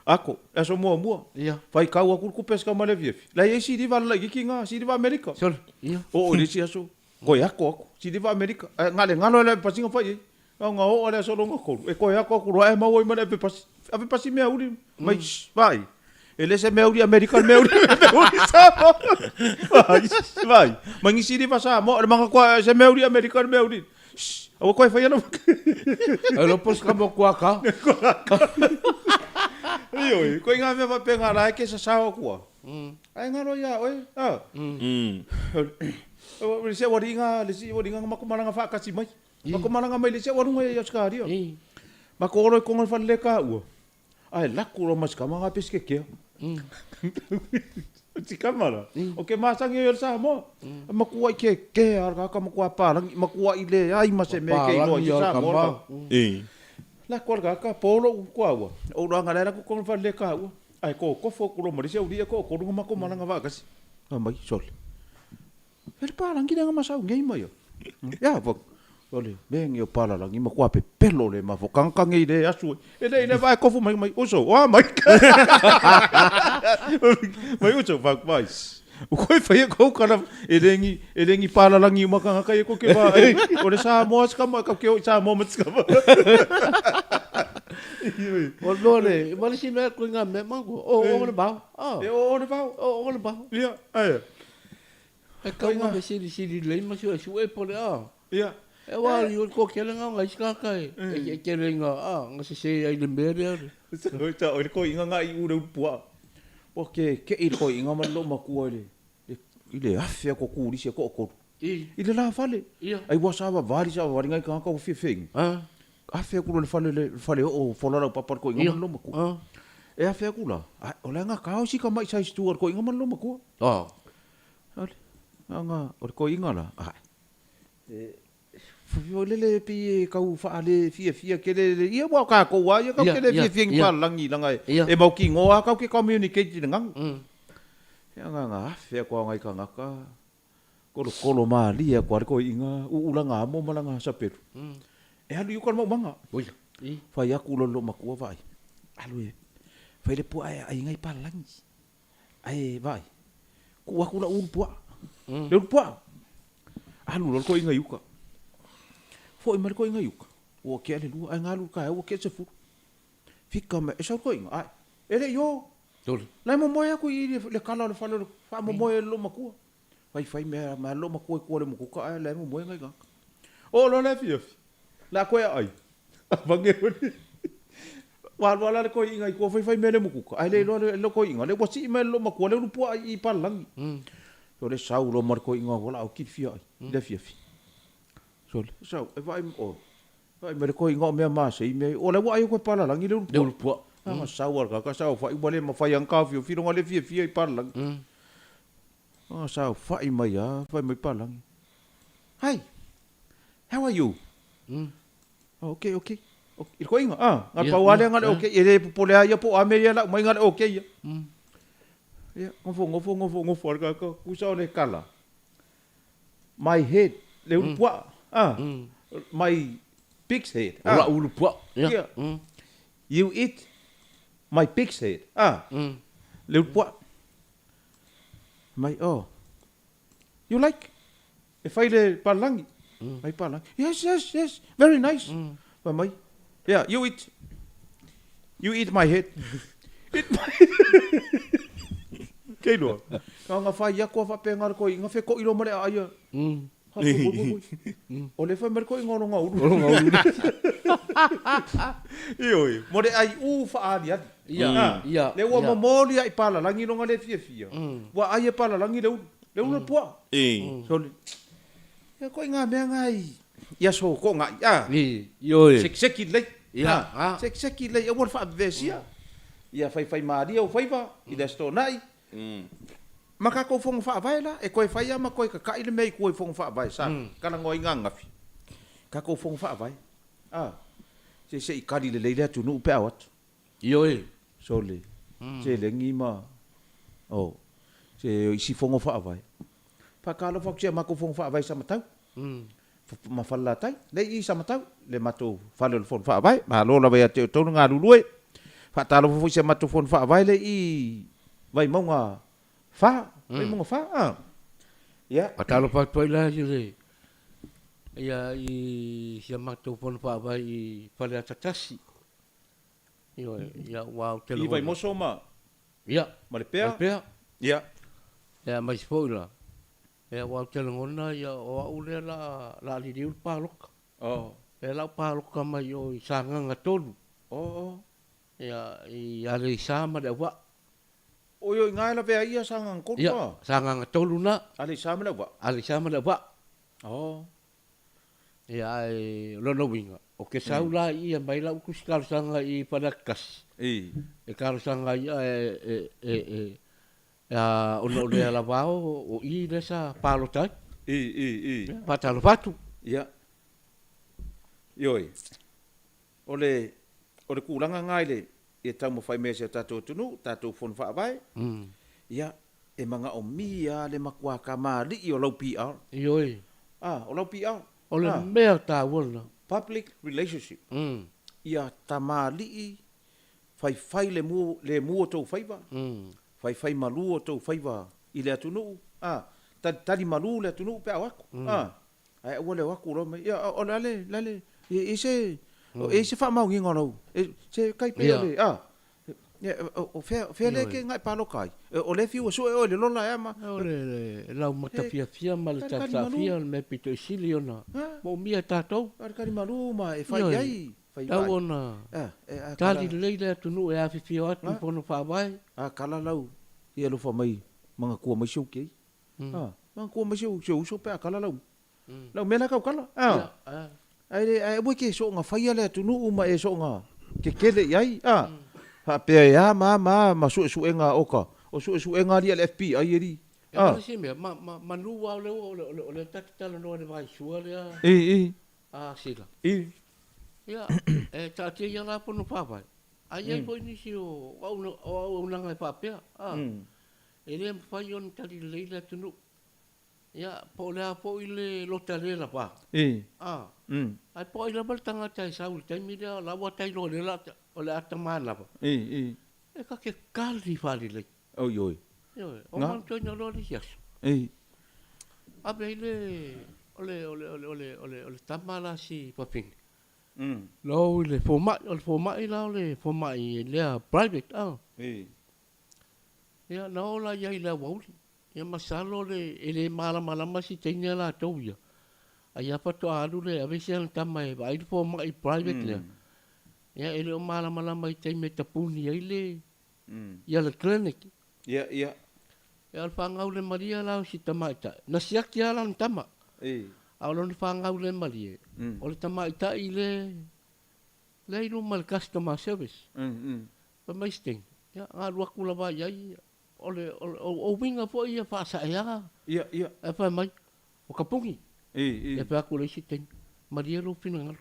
Ako, le aso muamua. Ia. Faitau aku le kupe a sikama i le afiafi. La e i ai siliva le laitiiti na, siliva Amerika. Sole, ia. Oo i le isi aso, toe ako aku, siliva Amerika. Ae na o le galo lava i le ave pasiga fai i ai. Na ona oo lava i le aso lona tolu, e toe ako atu loa ae maua ai ma le ave pasi. Ave pasi meauli, mai, shh, vaai. E le se meauli Amerika, o le meauli, meauli Samoa. Vaai, vaai. Mai ni siliva Samoa, o le maga se meauli Amerika, o le meauli. Shh, aua koe whai ana. Ai lo pos ka mo kuaka. Ioe, koe ngā mea whape ngā rā e ke sasao kua. Ai ngā roi a oe. Ah. Le se wari ngā, le se wari ngā makomaranga whaakati mai. Makomaranga mai le se warunga i Australia. Mako oro i konga whare le ka ua. Ai laku ro mas kama ngā peske kea. Tikama la. O ke masangi o le Samoa. Makua i ke ke a ka makua palangi, makua i le ai ma se me ke iloa i Samoa. La ko ka ka polo ku aua. O ro anga la ku ko fa le ka ua. Ai ko ko fo ku ro mo se uri ko ko runga mako malanga va kasi. A mai sol. Ele palangi le masau ngei mai. Ya fo. Ole me ngi o palalangi ma kua pepelo le ma fo kanga kangi le asu. E le le vai kofu mai mai uso. Wa mai. Mai uso va mai. O koe whai ko kana e lengi e lengi palalangi uma kanga kai ko ke va. O le Samoa ska ma ka ke o Samoa ma ska. O no le, ma le si mea koe ngā mea mango. O o le bao. E o o le bao. O o le bao. Ia, ai. E kau ngā me siri siri lei ma sua sue po le a. Ia. E wā i o ko kele ngā ngai skaka e. E kele ngā a, ngā se se ai le mea rea re. Oi ta oi ko inga ngā i ure pua. O ke ke i ko inga ma lo makua i le i le afe ko kūrisi ko koru. I. I le la fale. Ia. Ai ua sa vali sa vali ngai ka ka o fiafengi. A. Afe ku le fale le fale o fola lau papa ko inga ma lo makua. A. E afe ku la. O le nga ka o si ka mai sai stu ko inga ma lo makua. A. Ale, anga, o le koiga la, ae. E, o lele pi e kau whaale fia fia ke le, ia wa ka ko wa, ia kau ke le fia fia ngi palangi langa e, e mau ki ngoa kau ke communicate le ngangu. Ia nga nga awhea kua ngai ka ngaka, kolo kolo malia kua le koiga, uulanga amo malanga saperu. E alu i uka le maumanga. Whai aku lo lo makua vai. Alu e, whai le pua e ai ngai palangi. Ae vaai, kuu aku lau ulu puaa. Le ulu puaa. Alu loa le koiga i uka. Foi mai le koiga i uka. Ua kea le lua, ae galu le taeao ua kea le sefulu. Fika mai, e sau le koiga, ae, e le i o. La e momoe aku i le kala o le fale o le faamomoe e le loomatua. Faifai mea ma le loomatua i tua o le motuka ae la e momoe ngai tagata. Oo loa le afiafi, la a koe aai. Mange oli. Ua alu ala le koiiga i tua faifai mea le motuka, ae le iloa le le koiiga, le ua sii mai le loomatua le ulu puaa i Palalagi. So le sau loa ma le koiiga ua laau kilifia ai i le afiafi. So le sau e vaai o vaai mai le koiiga o mea masei mea o la ua ai koe Palalagi le ulu puaa. Le ulu puaa. Anga sau ala kaka sau fai ua le mafai anga taofiofi longa le fiafia i Palalagi. Anga sau fai mai a fai mai Palalagi. Hi. How are you? Oh, okay, okay. I le koiga, ah, nga pau a lea nga le okay, e le popole a ia po o a mea ia lau mai nga le okay ia. Ia, gofo, gofo, gofo, gofo a le kaka, kusa o le kala. My head, le ulu puaa, ah, my pig's head. O lau ulu puaa, ia. Ia. You eat my pig's head, ah, le ulu puaa. Mai, oh, You like? E whai le palangi. Mai palangi. Yes, yes, yes. Very nice. Whai mai. Yeah, you eat. You eat my head. Eat my Kei loa. Ka nga whai aku a whape ngā koi, nga wheko ilo mare a aia. Ha, poi, poi, poi. O le whai mare koi ngā ronga uru. Ronga uru. Ioi, mo le ai u whaali ali. Ia, ia. Le ua momoli ai palalangi longa le fiafia. Ua ai e palalangi le ulu. Le ulu le puaa. So le, ia koe ngā mea ngā i, i aso ko ngā i, a. I, ioe. Sekiseki lei. Ia, a. Sekiseki lei, aua le whaavevesia. Ia whaiwhai māria o whaiva, i le aso tōnai. Ma kākou fongo whaavae la, e koe whai a ma koe kaka'i le mea i kua i fongo whaavae, sa, kalangoa i ngā ngafi. Kākou fongo whaavae, a, se se i kari lelei le atunuu pe ao atu. Ioe. Sole, selegi ma, oh, se isi fono faavae. Faakalofa atu sia matou fono faavae i Samatau, ma Falelatai, lea i Samatau, le matou fale o le fono faavae. Malo lava ia te outou le galulue. Faatalofa foi i si a matou Fono Faavae lea i Vaimauga 4, Vaimauga 4, a. Ia. Faatalofa atu ai la i le, ia, i si a matou Fono Faavae i Faleata 1. Ioe, ia aua ou te I Vaimoso ma, ia, ma Lepea. Ma Lepea. Ia. Ia, aemaise foi la, ia aua ou te lagona, ia, o au lea o le a, o le a liliu le palota. Oh. Lea la ua palota mai o i Sagaga 3. Oh. Ia, i Aleisa ma Leauvaa. Oi oi ina e lavea ai ia Sagaga 3 Ia, Sagaga 3 na. Aleisa ma Leauvaa. Aleisa ma Leauvaa. Oh. Ia, ae o lona uiga, ou te sau la i i e aumai lau tusi talosaga i Faleata 1. I. E talosaga ai ae e, e, e, e, ona o le alavao o i lea sa palota ai. I, i, i. Ia, faatalofa atu. Ia. Ioe. O le, o le tulaga lena i le, ia taumafai mai e si o tatou atunuu, tatou Fono Faavae, ia, e manaomia lava le matua kamali'i o lau PR. Ioe. A, o lau PR. O le mea taua lena. Public Relationship. Ia kamali'i faifai le mu, le mu o tou faiva, faifai malu o tou faiva i le atunuu, a, talitali malu le atunuu pe a o atu, a, ae aua le o atu loa mai, ia, o le a le, le a le, e i ai se, e i ai se faamaoniga o lau, e, se tai pei o le, a, o fea, o fea lea e te agai palota ai? O lea e fiu e sue oe i le lola e a ma. O le laumata fiafia ma le tausaafia o le mea pito i sili ona moomia e tatou. Talitali malu ma e fai i ai. Tau ona tali lelei le atunuu e afifio atu i fono faavae. A kala lau i alofa mai manatua mai si ou kei. A manatua mai si ou uso pe a kala lau lau mea la kau kala. A ae le ae aua e te soona faia le atunuu ma e soona kekele i ai. A faapea e a ma a ma a ma suesuega oka o suesuega alii a le FBI alii. E ma le isi mea, ma, ma, manu lava o lea ua, o lea ta te talanoa i le vaisua lea. I, i. A sila. I. Ia, e taatia ia la pono faavae, a i ai foi nisi o auaunaga e faapea, a, e le mafai ona tali lelei le atunuu. Ia, po o le a foi le lota le lava, a, ae po o ai lava le tagata e sau i le taimi lea, o la ua tailoa lea o le a ta manava, e ta te tali faalelei. Oi oi. Ioe, o manatuaina loa le isi aso. Ave ai le, o le, o le, o le, o le, o le, o le tama la si fafine. Na o i le fomai, o le fomai la o le fomai lea private a. Ia, na o la i ai i le aoauli. Ia masalo le, e le malamalama si teine a latou ia. Ai a faatoa alu le ave si ana tama e vaai le fomai private lea. Ia, e le o malamalama i taimi e tapuni ai le, ia le clinic. Ia, ia. Ia o le faagaulemalie la o si tamaitai, na siaki lava lana tama. I. A o lona faagaulemalie, o le tamaitai le, lea i luma i le customer service. Fai mai si teine, ia, na alu atu lava i ai, o le, o uiga foi ia faasaea. Ia, ia. Ae fai mai, o ka puni. I, i. Ia fai atu le isi teine, malie lou finagalo.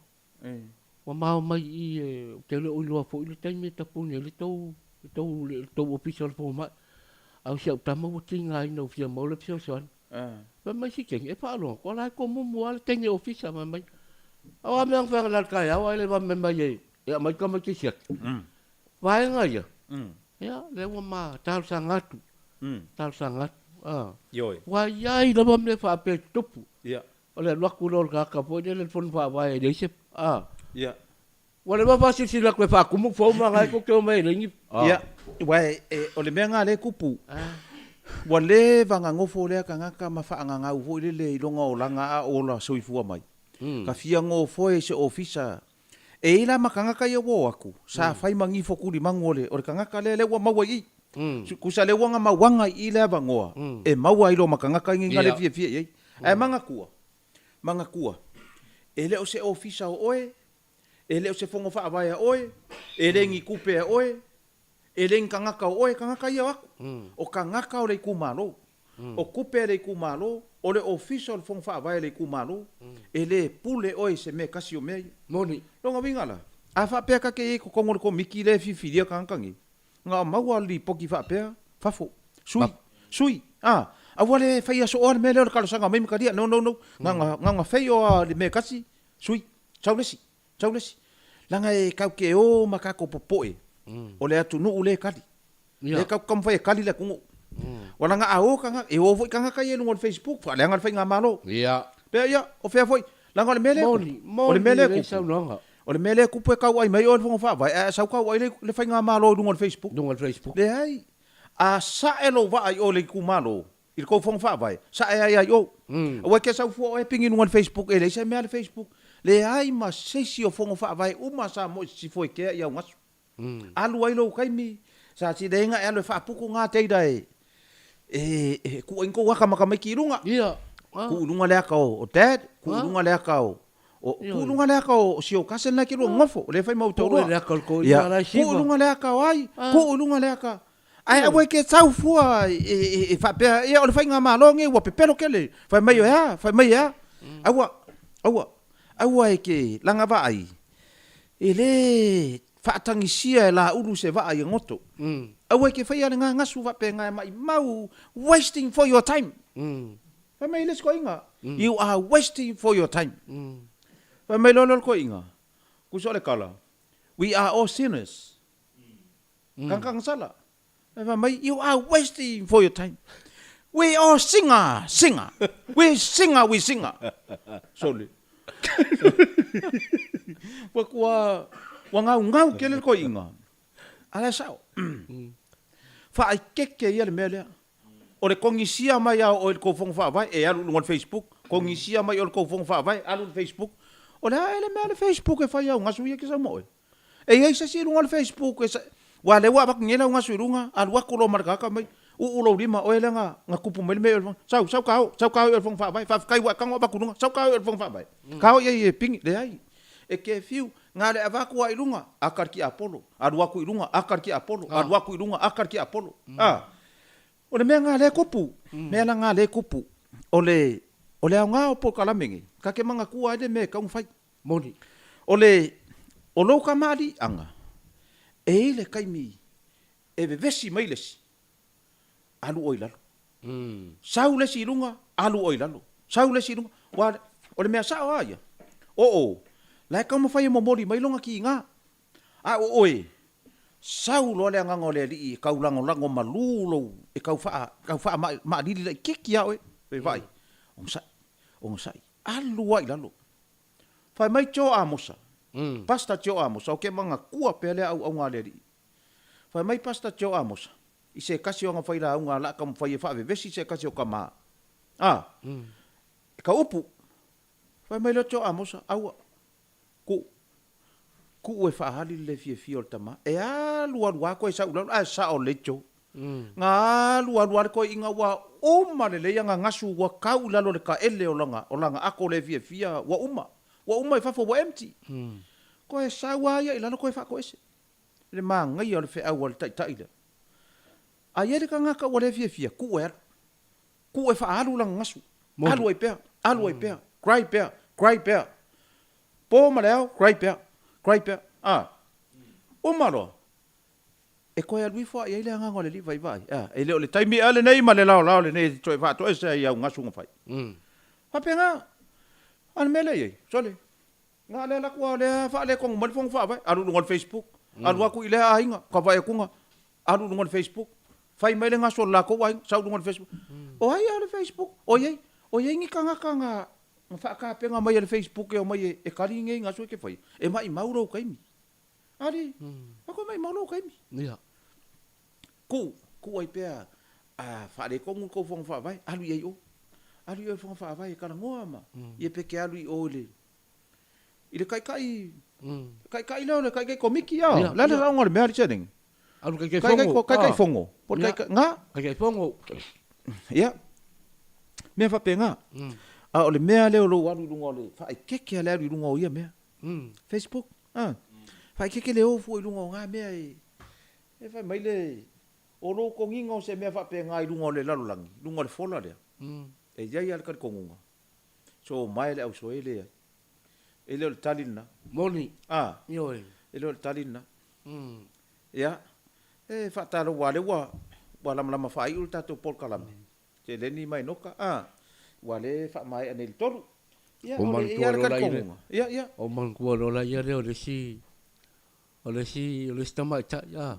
Ua mao mai i i ou te le o iloa foi le taimi e tapuni ai le tou, le tou, le tou ofisa o le fomai. A o si au tama ua tigaina ua fia maua le fesoasoani. Fai mai si teine, e faalogo atu, o la e tomumu lava le teine ofisa. Fai mai, o a mea na fai analeila i le taeao ae le vave mai e aumai tamaiti siaki. Vaega ia, ia, lea ua ma talosaga atu, talosaga atu. Ua i ai lava mea faapea e tutupu. O le alu atu lea o le tagata foi lele i le fono faavae e leai se, a. Ia. Ua leva faasilasila atu e faatumu fou ma na e tou te omai e leai ni, a. Ia, aua o le mea lena lea e tupu, ua leva ona nofo lea tagata ma faagagau foi lele i lona olaga a o ola soifua mai. Ka fia nofoia i se ofisa. E i ai la ma tagata ia ua o atu, sa fai ma nifo tulimanu o le, o le tagata lea, lea ua maua i i. Tusa lea ua na mauaga i i le avanoa e maua ai loa ma tagata ia na le fiafia i ai. Ae manatua, manatua, e le o se ofisa o oe, e le o se fono faavae a oe, e le ni tupe a oe, e le ni tagata o oe, tagata ia o atu. O tagata o le itumalo. O tupe a le itumalo, o le ofisa o le fono faavae a le itumalo, e le pule oe i se mea e tasi o mea ia. Moni. Lona uiga la, a faapea ta te i ai i totonu o le komiti lea e filifilia tagata nei, Na o maua le lipoti faapea, fafo, sui, sui, a, aua le faia sooa le mea lea o le talosaga mai ma talia, no, no, no, na ona, na ona fei oa le mea e tasi, sui, sau le isi, sau le isi. Leaga e tatou te o ma tatou popoe. O le atunuu lea e kali. Lea tatou te taumafai e kali le atunuu. Ua leaga a o tagata, e o foi tagata ia i luga o le Facebook, faaleaga le faigamalo. Pea ia, o fea foi, leaga o le mea lea e tupu, o le mea lea e tupu, o le mea lea e tupu e tauai mai oe i le Fono Faavae, ae a sau tauai le faigamalo i luga o le Facebook. Leai. A sae lou vaa i o i le itumalo, i le tou Fono Faavae, sae ai lava i o. Aua e te sau fua oe e pigi i luga o le Facebook, e leai se mea a le Facebook. Leai ma se isi o Fono Faavae uma a Samoa i sisifo e kea i augasu. Alu ai lou taimi, sa sileina e alu e faaputu na teira e e tuu ai ni tou ata ma tamaiti i luga. Ia. Tuu i luga le ata o dad, tuu i luga le ata o tuu i luga le ata o si ou cousin la e te lua nonofo, lea e fai mau toalua. Tuu i le ata o le toeaina la e siva. Tuu i luga le ata o ai, tuu i luga le ata. Ae aua e te sau fua e faapea, ia o le faigamalo lenei ua pepelo tele, fai mai e a, fai mai e a. Aua, aua, aua e te laga vaai, E le faatagisia e Laulu se vaa ia goto. Aua e te faia le gagasu faapena e maimau, wasting for your time. Fai mai le isi toeaina, you are wasting for your time. Fai mai loa lea o le toeaina, tusa o le tala, we are all sinners. Tagata gasala. Fai mai, you are wasting for your time. We all singer, singer. We singer, we singer. Sole. Ua kua, ua ngaungau tele le toeaina. A la e sao. Faaikeke ia le mea lea. O le kogisia mai lava o oe i le tou fono faavae, e alu i luga o le Facebook, kogisia mai oe i le tou fono faavae, alu i le Facebook. O le a ea le mea a le Facebook e fai au gasu ia e te sau ma oe? E i ai se isi i luga o le Facebook e aua lea ua avatu nei lau gasu i luga, alu atu loa ma le tagata mai, uu lou lima, oe lea na tupu mai le mea i o i le fono, sau, sau ka o, sau ka o i o i le fono faavae, faafetai ua e tago avatu i luga, sau ka o i o i le fono faavae, ka o i ai e pigi, leai. E ke fiu, na o le avatu lava i luga, aka le tiapolo, alu atu i luga, aka le tiapolo, alu atu i luga, aka le tiapolo. A, o le mea lena lea e tupu, mea la lena lea e tupu, o le, o le aoga o polokalame nei, ta te manatua ai le mea e tatau ona fai. Moni. O le, o lou tamaaliiaga, e i ai le taimi e vevesi mai le isi, alu oe i lalo. Sau le isi i luga, alu oe i lalo. Sau le isi i luga, aua o le mea sao lava ia, o o, la e taumafai e momoli mai lona tiga, a o oe, sau loa le agaga o le Alii e tau lagolago malu lou, e tau faa, tau faamaalili laitiiti ia oe, vaai, onosai, onosai, alu lava i lalo. Fai mai Joe Amosa, Pastor Joe Amosa, o ke manatua pea lea auauna a le Alii. Fai mai Pastor Joe Amosa, i se tasi o ana failauga la taumafai e faavevesi se tasi o tama. A, e ka upu. Fai mai lea Joe Amosa, aua, ku, kuu e faahali le le fiafia o le tama. E alu alu lava koe sau i lalo, ae sao lelei Joe. Na alu alu lava le toeaina ua uma lelei ana gasu ua tau i lalo o le taele o lana, o lana ato le fiafia ua uma. Ua uma i fafo ua empty. Toe sau lava ia i lalo toe faatoese. Le manaia o le feau a le taitai lea. A i ai le tagata ua le fiafia, tuu e alu. Tuu e faaalu lana gasu. Alu ai pea, alu ai pea, cry pea, cry pea. Po ma le ao, cry pea, cry pea. A, uma loa, E toe alu ifo lava i ai le agaga o le alii vaivai. A, e le o le taimi ea lenei ma le laolao lenei e toe faatoese ai i au gasu na fai. Faapena. A o le mea lea e i ai, sole, na o le alu atu lava o lea faaletonu mai le fono faavae, alu i luga o le Facebook, alu atu i lea aiga, ka vaai atuga, alu i luga o le Facebook, fai mai le gasu o le latou aiga, sau i luga o le Facebook. O ai a o le Facebook? O i ai, o i ai ni tagata na faatapena mai e le Facebook e omai e kali nei gasu e te faia? E maimau lou taimi. Ali, ako mai mau lou taimi. Ia. Ku, ku ai pea a faaletonu le tou fono faavae, alu i ai o. Alu i o i le fono faavae e talanoa ma ia pe te alu i o i le i le taitai taitai lea o le taitai komiti a. O le a le raoga o le mea ali nei? Alu taitai fono. Taitai fono. Po o le taitai na. Taitai fono. Ia. Mea faapena. A o le mea lea o lou alu i luga o le faaeteete a le alu i luga o ia mea. Facebook, a. Faaeteete le o fua i luga o na mea e, e fai mai le, o lou togiga o se mea faapena i luga o le lalolagi, luga o le fola lea, e i ai lava le talitonuga, so mae le ausoe e leai. E le o le tali lena. Moni. A. Ioe. E le o le tali lena. Ia, e faatalofa, aua o lea ua, ua lamalama faaiu le tatou polokalame. Seleni ma Enoka, a, ua le faamaea nei i le tolu. Ia, o le, e i ai le talitonuga. Ia, ia. O manatua loa la ia lea o le isi. O le isi, o le isi tamaitai, a,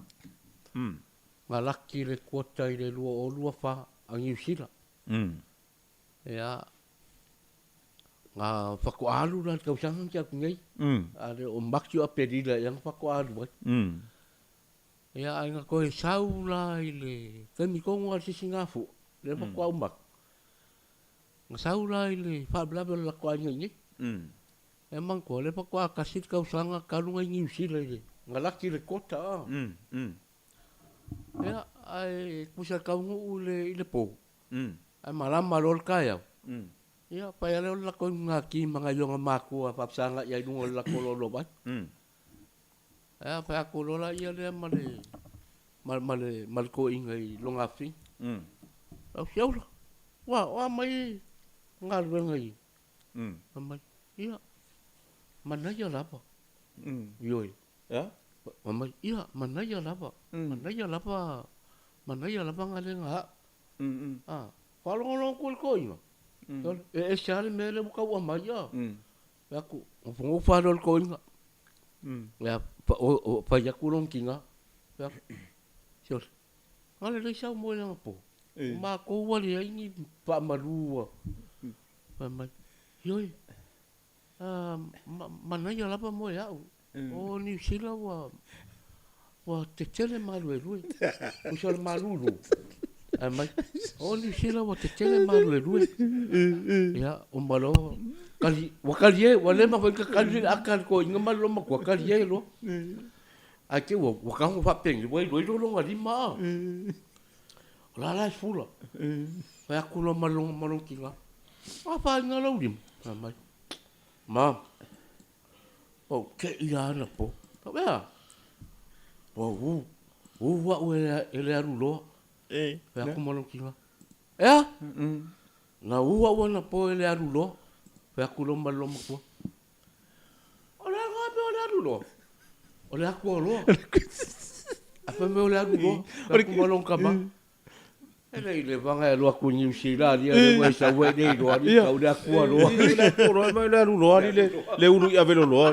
na laki le kuota i le 2024 a Niu Sila. Ia, na faatoa alu la i le tausaga na tea atu nei, a le o Mati o Aperila ea na faatoa alu ai. Ia, ae na toe sau la i le taimi tonu lava o le sisigafua, lea faatoa uma atu, na sau la i le faalavelave o le latou aiga i inei. Ia manatua, o lea faatoa tasi le tausaga talu ona i Niu Sila i le, na laki le quota a. Ia, ae tusa e taunuu i le po, ae malama loa le taeao, ia fai lava lea o le latou inugati ma nai ona matua e faafesagai ai i luga o le latou loaloa vai. Ia fai atu loa laia lea ma le ma le ma le toeaina i lona afafine, Lau Fiaula, ua o a mai galuega i Fai mai, ia, manaia lava. Ioe. Fai mai, ia, manaia lava, manaia lava, manaia lava galuega a au. A, faalogologo atu i le toeaina, sole, e ese lava le mea lea ua tau aumai a. Fai atu, nofonofo lava lea o le toeaina. Ia, fai atu lona tina, fai atu, sole, na o le leai sau moe anapo, o matou ua leai ni faamalu ua. Fai mai, ioe, manaia lava moe au, o Niu Sila ua ua tetele maluelue, tusa o le malulu. Fai mai, o Niu Sila ua tetele maluelue. Ia, uma loa, kali, ua talie, ua le mafai ona tali le ata a le toeaina ma le loomatua, talie loa. Ae te i ua tago faapenei, ua iloilo lona lima a. O la la e fula. Fai atu loa ma lona ma lona tina, O a faaina lou lima? Fai mai, Ma, ua ou te i lava anapo. Fai atu, E a? Ua ū, ū au e le alu loa. Fai atu ma lona tina, E a? Na ū au anapo e le alu loa. Fai atu loa ma le loomatua, O le a nga mea o le alu loa? O le atu loa. Ae fai mai o le alu loa. Fai atu ma lona tama. E le i leva ona e alu atu i Niu Sila alii a lea ua e sau ai le iloa alii tau le atua loa. Le atua loa mai le alu loa alii le le ulu i ave loloa.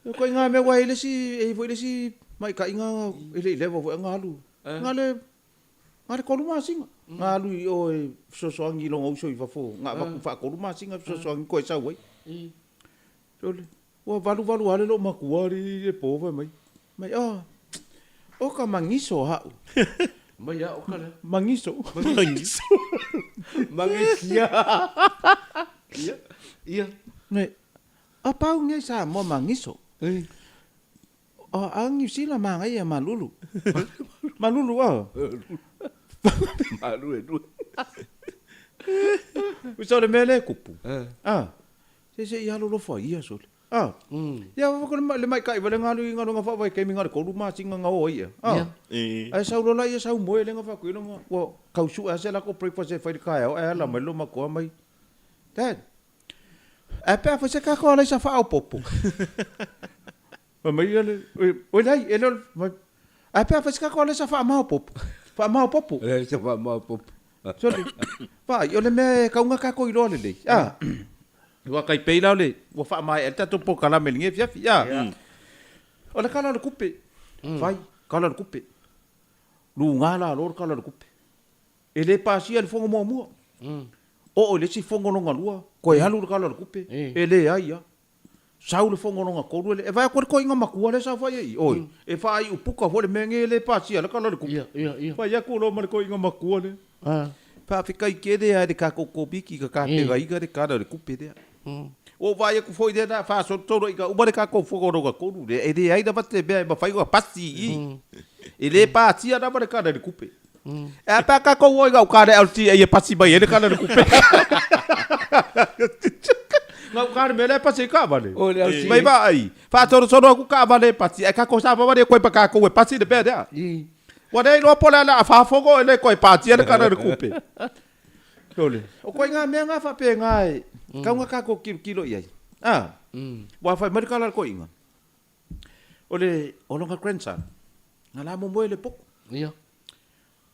E koe nga mea ua e le isi e i foi le isi maitaiga e le i leva foi ona alu. Na le Na o le tolu masina. Na alu i o e fesoasoani i lona uso i fafo. Na avatu faatolu masina e fesoasoani toe sau ai. Sole, ua valuvalu lava le loomatua alii i le po fai mai, mai, oh, o ka magiso a'u. Mai a o ka lea. Magiso. Magiso. Magisia. Ia, ia. Mai, a pau nei Samoa magiso. O a Niu Sila manaia malulu. Malulu o. Maluelue. Usa o le mea lea e tupu. A. Se se i alolofa ia sole. A. Ia wa ko le maita'i wale nga alu i galuega faavaitaimi na o le tolu masina na o ai ea. A. Ae sau loa laia sau moe lea na faaku i lona ua tau sue lava se latou breakfast e fai i le taeao ae ala mai le loomatua mai. Dad, Ae pe a fai se tatou alaisa faaopoopo? Fai mai ia le, oi leai, e le o le, ae pe a fai se tatou alaisa faamaopoopo? Faamaopoopo? Alaisa faamaopoopo. Sole, vaai, o le mea e tatau ona tatou iloa lelei, a, aua tai pei la o le, ua faamaea ai le tatou polokalame i lenei afiafi, a, o le Tala o le Tupe, fai, Tala o le Tupe, luga lalo le Tala o le Tupe. E le pasia le fono muamua. Oo i le isi fono lona lua, toe alu le Tala o le Tupe, e leai lava. Sau le fono lona tolu, e leai. E vaai atu ai le toeaina matua lea e saofai ai i i, oi, e faaiu puka foi le mea lenei e le pasia ai le Tala o le Tupe. Fai atu loa ma le toeaina matua lea, Faafetai tele lava i le tatou Komiti na tapenaina le Tala o le Tupe lea. Ua ou vaai atu foi lea o le a faasolosolo ina uma le tatou fono lona tolu lea, e leai lava se mea e mafai ona pasi i i. E le pasia lava le Tala o le Tupe. E a pe a tatou o i gauta le LTA e pasi mai ai le Tala o le Tupe. Gauta le mea lea e pasi ai taavale. O le LTA. Mai vaai, faasolosolo atu taavale e pasi, ae tatou savavali e koe ma tatou e pasi le mea lea. Ua le iloa po o le a le a faafogo e le toe pasia le Tala o le Tupe. Sole, o ituaiga mea na faapena e tatau ona tatou tilotilo i ai. A, ua fai mai le tala a le toeaina, o le, o lona grandson, na la momoe i le potu. Ia.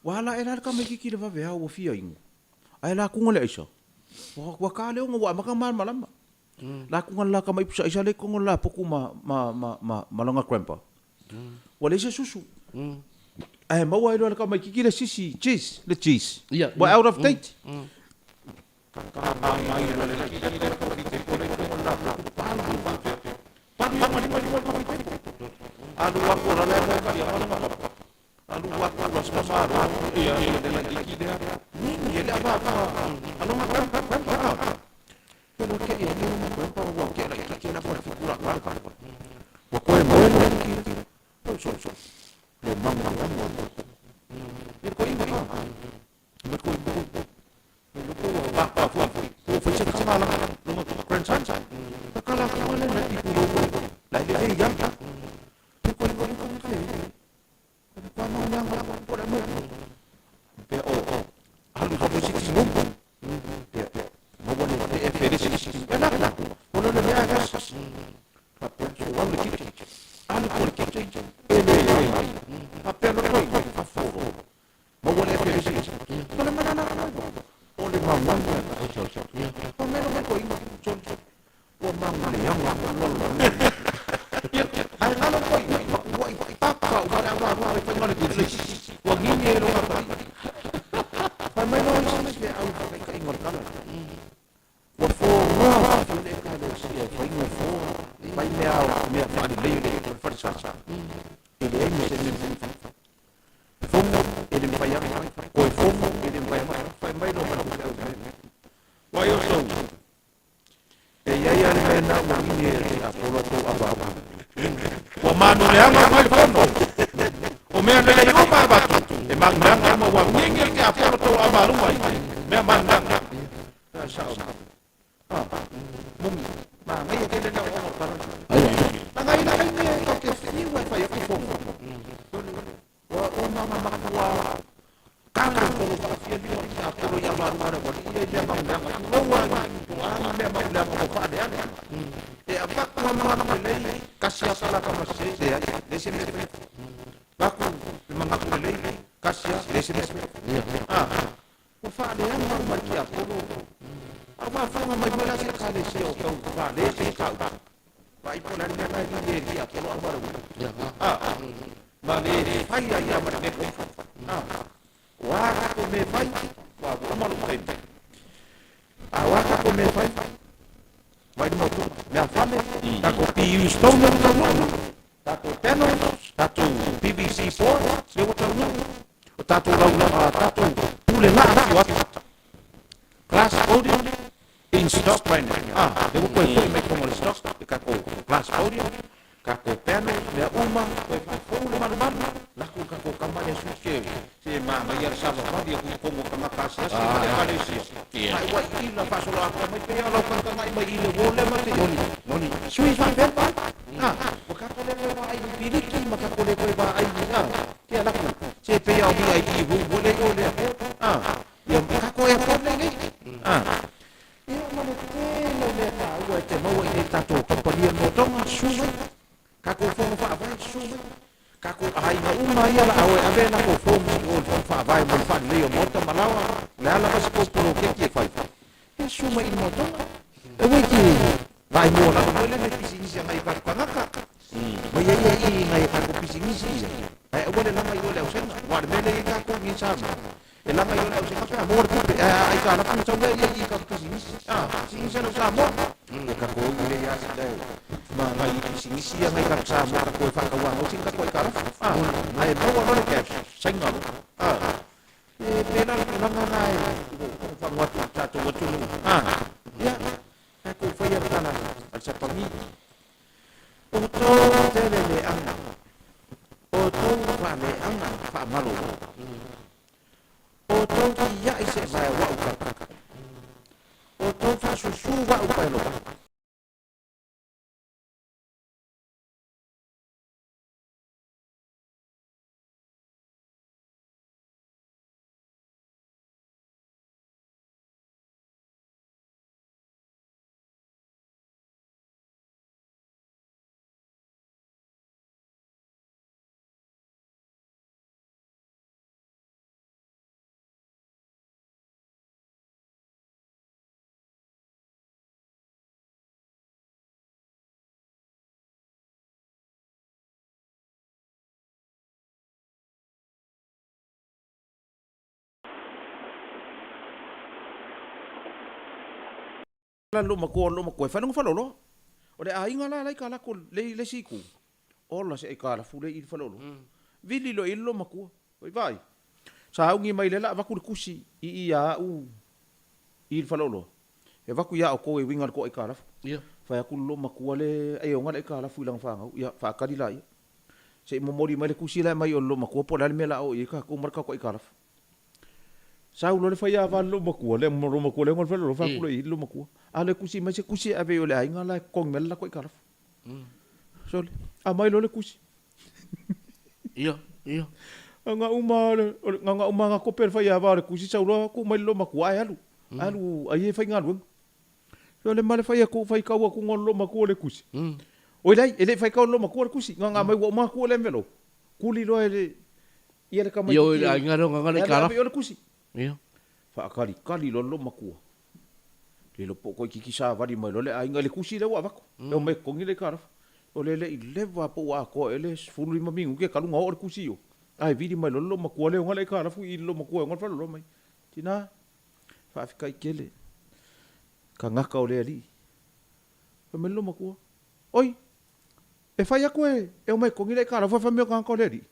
Ua ala ae la le tamaititi i le vaveao ua fia inu, ae la tuga le aisa, ua, ua ta le ono ua amata ona malamalama. La ku la ka mai pusa isa le kongo la poku ma ma ma ma ma longa grandpa. Ua leai se susu. Ae maua ai loa le tamaititi le sisi cheese, le cheese. Ua out of date. Lou matua o lou matua e fai lona faleoloa. O le aiga la la i kalako le i le isi itu, ola se aikalafu le i le faleoloa. Vili loa i ai le lou matua. Oi vaai, sauni mai lea la avatu le tusi i i ia au i le faleoloa, e avatu ia outou e uiga i le tou aikalafu. Fai atu le lou matua le e ona le aikalafu i lana fanau, ia faatali laia. Se i momoli mai le tusi la e aumai i o le lou matua po o le a le mea o le a oo i ai tatou ma le tatou aikalafu. Sau loa le faiava a le loomatua, le loomatua lea e fai atu loa i le loomatua, a le tusi mai se tusi e ave i o le aiga la e totogi mai le latou aitalafu. Sole, aumai loa le tusi. Ia, ia. Na uma na uma na kope le faiava o le tusi sau loa tuu mai le loomatua ae alu. Alu ai e faigaluega. Sole ma le fai atu faitau atu na le loomatua le tusi. Oi leai, e le i faitau le loomatua le tusi, na aumai ua uma ona tuu le envelope. Tuli loa e le Ia le tamaitiiti. Ia o le aiga lea o gagana i kalafu. Ia le tusi. Ia. Faakalikali loa le loomatua. Le iloa po o toeitiiti savali mai loa le aiga i le tusi lea ua avatu. E omai e totogi le aitalafu. O le le i leva po ua atoa ea le 15 minute talu ona oo le tusi i o, ae vili mai loa le loomatua lea e ona le aitalafu i le loomatua e ona le faleoloa mai. Tina, faafetai tele. Tagata o le alii. Fai mai le loomatua, Oi! E fai atu e omai e totogi le aitalafu ae fai mai o tagata o le alii.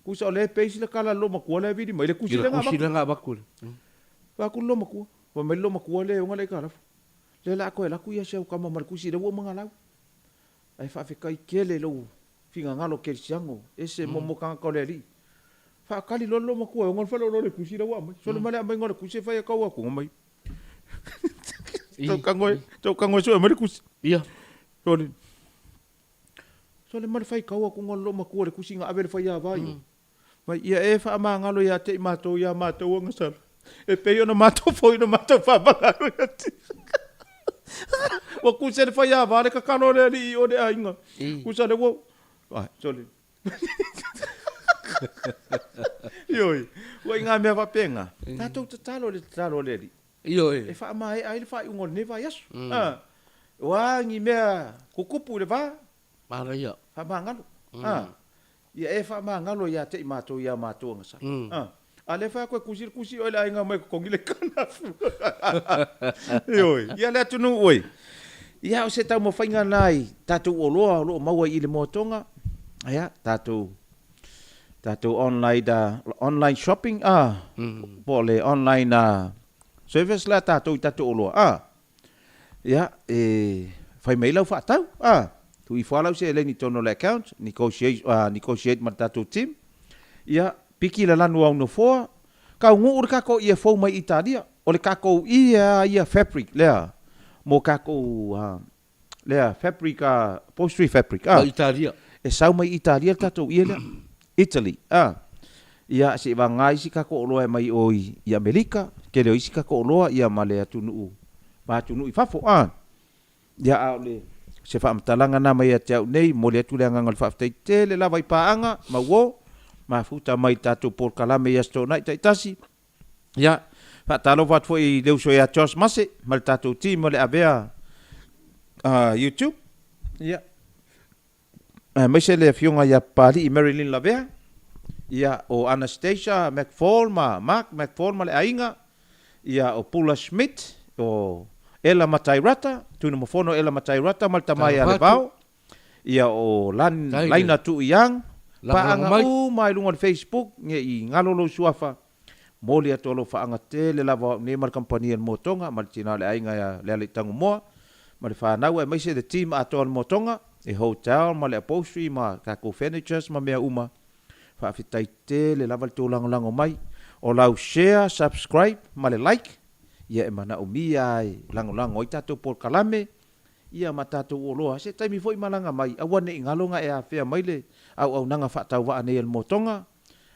Tusa o lea e base le tala a le loomatua lea e vili mai, le tusi lea na avatu. I le tusi lea na avatu. Fai atu le loomatua, fai mai le loomatua lea e ona le aitalafu. Lea o le a toe alu atu ia si au tama ma le tusi lea ua uma ona lau. Ae faafetai tele i lou finagalo kerisiano, ese mo tagata o le alii. Faatali loa le loomatua e ona le faleoloa i le tusi lea ua aumai. Sole ma le aumaiga o le tusi e fai atu au atu mai. Tau tago e sue mai le tusi. Ia. Sole. Sole ma le faitau atu o le loomatua i le tusi na ave i le faiava i o. Mai ia e faamagalo ia te i matou ia matou agasala, e pei ona matou foi na matou faamagalo ia te. Ua tusi e le faiava le tatalo a le alii i o le aiga. Tusa le ua, ai, sole. Ioe, ua i ngā mea faapena, tatou tatalo i le tatalo a le Alii. Ioe. E faamaea ai le faaiuga o lenei vaiaso. O a ni mea tutupu i le va? Manaia. Faamagalo. Ia e faamagalo ia te i matou ia matou agasala. A lea e fai atu e kusi le kusi oe le aiga mai totogi le kalafu. Ioe, ia le atunuu oe. Ia o se taumafaiga na i tatou oloa o lo o maua i le moatoga. Ia, tatou tatou online online shopping ah po o le online service la tatou i tatou oloa ah. Ia, e fai mai lau faatau, a, tuu ifo lava lau seleni i totonu o le account, negotiate, negotiate ma le tatou team, ia, piki le lanu au nofoa, taunuu le tatou ie fou mai Italia, o le tatou ie lava ia fabric lea, mo tatou, lea fabric, upholstery fabric, a. Mai Italia. E sau mai Italia le tatou ie lea, Italy, a. Ia, seivagana isi tatou oloa e aumai i o i Amerika, tele o isi tatou oloa ia ma le atunuu, ma atunuu i fafo, a. Ia, a o le, se faamatalaga na mai ia te au nei, momoli atu le agaga o le faafetai tele lava i paaga, ma uo, mafuta mai i le tatou polokalame i Aso Toonai taitasi. Ia, faatalofa atu foi i le uso ia Josh Mase ma le tatou team o le Avea YouTube. Ia, aemaise le afioga ia Papalii Marilyn Lavea, ia o Anastasia McFall ma Mark McFall ma le aiga, ia o Pula Schmidt, o Ella Matairata, Tunumafono Ella Matairata ma le tama ia Levao, ia o Lan, Laina Tuiang, paaga uma i luga o le Facebook, nge i galo lou suafa, Momoli atu alofaaga tele lava o au nei ma le kamupani a le Motoga ma le tina o le aiga ia Lealaitagumoa ma le fanau aemaise le team atoa o le Motoga, le hotel ma le upholstery ma tatou furnitures ma mea uma. Faafetai tele lava le tou lagolago mai. O lau share, subscribe ma le like ia e manaomia lava e lagolago ai tatou polokalame ia ma tatou oloa. Se taimi foi malaga mai aua ne i galo na e afea mai le auaunaga faatauvaa nei a le Motoga.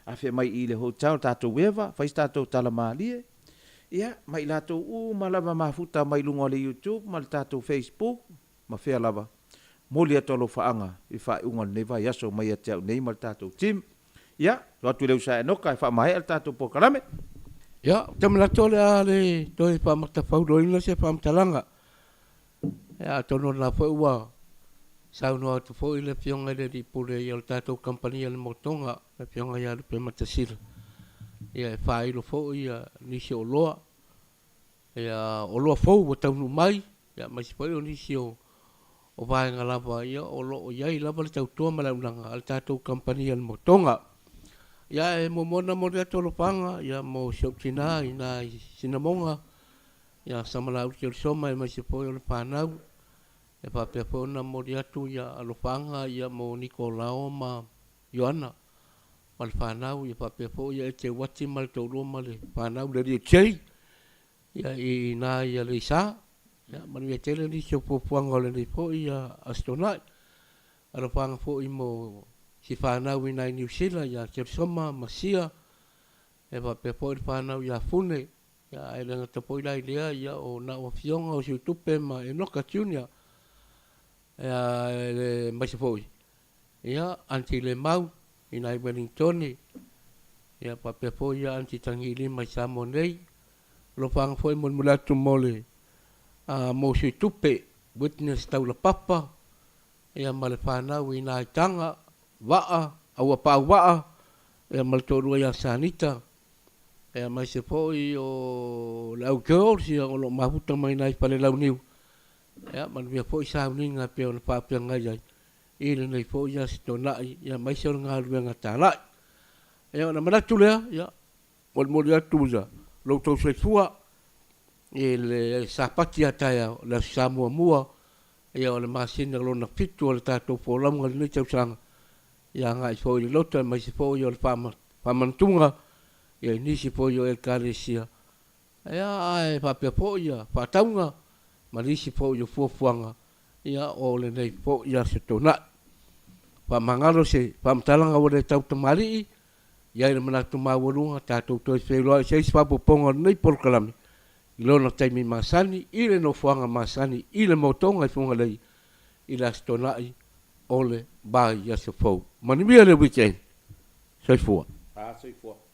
Afe mai i le hotel tatou eva, fai se tatou tala malie, ia, ma i latou uma lava mafuta mai luga o le YouTube ma le tatou Facebook ma fea lava. Momoli atu alofaaga i le faaiuga o lenei vaiaso mai ia te au nei ma le tatou team. Ia, tuu atu i le usa Enoka e faamaea le tatou polokalame. Ia, ou te manatu o le a le toe faamatafauloina se faamatalaga. Ia, atonu o lena foi ua saunoa atu foi le Afioga i le Alii Pule o le tatou Kamupani a le Motoga, le Afioga ia Lupeamatasila, ia e faailo foi nisi o oloa, ia oloa fou ua taunuu mai. Ia, aemaise foi o nisi o o vaega lava ia o lo o i ai lava le tautua ma le auaunaga a le tatou kamupani a le Motoga. Ia, e muamua ona momoli atu alofaga ia mo si ou tina i ina i Sinamoga, ia Samalauli Telusoma aemaise foi o le fanau. E faapea foi ona momoli atu ia alofaaga ia mo Nikolao ma Ioana ma le fanau, ia faapea foi ia Ete Uati ma le toalua ma le fanau le alii o Jay, ia i ina i Aleisa. Ia manuia tele nisi o fuafuaga o lenei foi Aso Toonai. Alofaaga foi mo si fanau i ina i Niu Sila ia Telusoma ma Sia, e faapea foi le fanau ia Fune, Ia, ae le gata foi la i lea, ia, o na o Afioga o Suitupe ma Enoka Junior, ia, aemaise foi, ia, Aunty Lemau i nai Wellingtone, ia, faapea foi ia Aunty Tagilima i Samoa nei. Alofaga foi e molimoli atu mo le, mo Suitupe, Witness Taulapapa, ia, ma le fanau i nai Taga, Vaa, Auapaau Vaa, ia, ma le toalua ia Sanita, aemaise foi o le au girls ia o lo o mafuta mai nai Falelauniu, ia manuia foi sauniga e pei ona faafeagai ai i lenei foi Aso Toonai, aemaise o le galuega talai. Ia ona manatu lea, ia molimoli atu ia lo outou soifua i le Sapati a taeao, le Aso Sa muamua ia o le masina lona fitu o le tatou folauga i lenei tausaga, ia agai foi i le loto aemaise foi o le faamanatuga i nisi foi o Ekalesia, ia ae faapea foi ia faatauga ma nisi foi o fuafuaga ia o lenei foi Aso Toonai. Faamagalo se faamatalaga ua le tau tamalii, i ai le manatu maualuga tatou toe feiloai i se isi faaopoopoga o lenei polokalame i lona taimi masani i le nofoaga masani i le motoga i Fugalei i le Aso Toonai o le vaiaso fou. Manuia le weekend. Soifua. Soifua.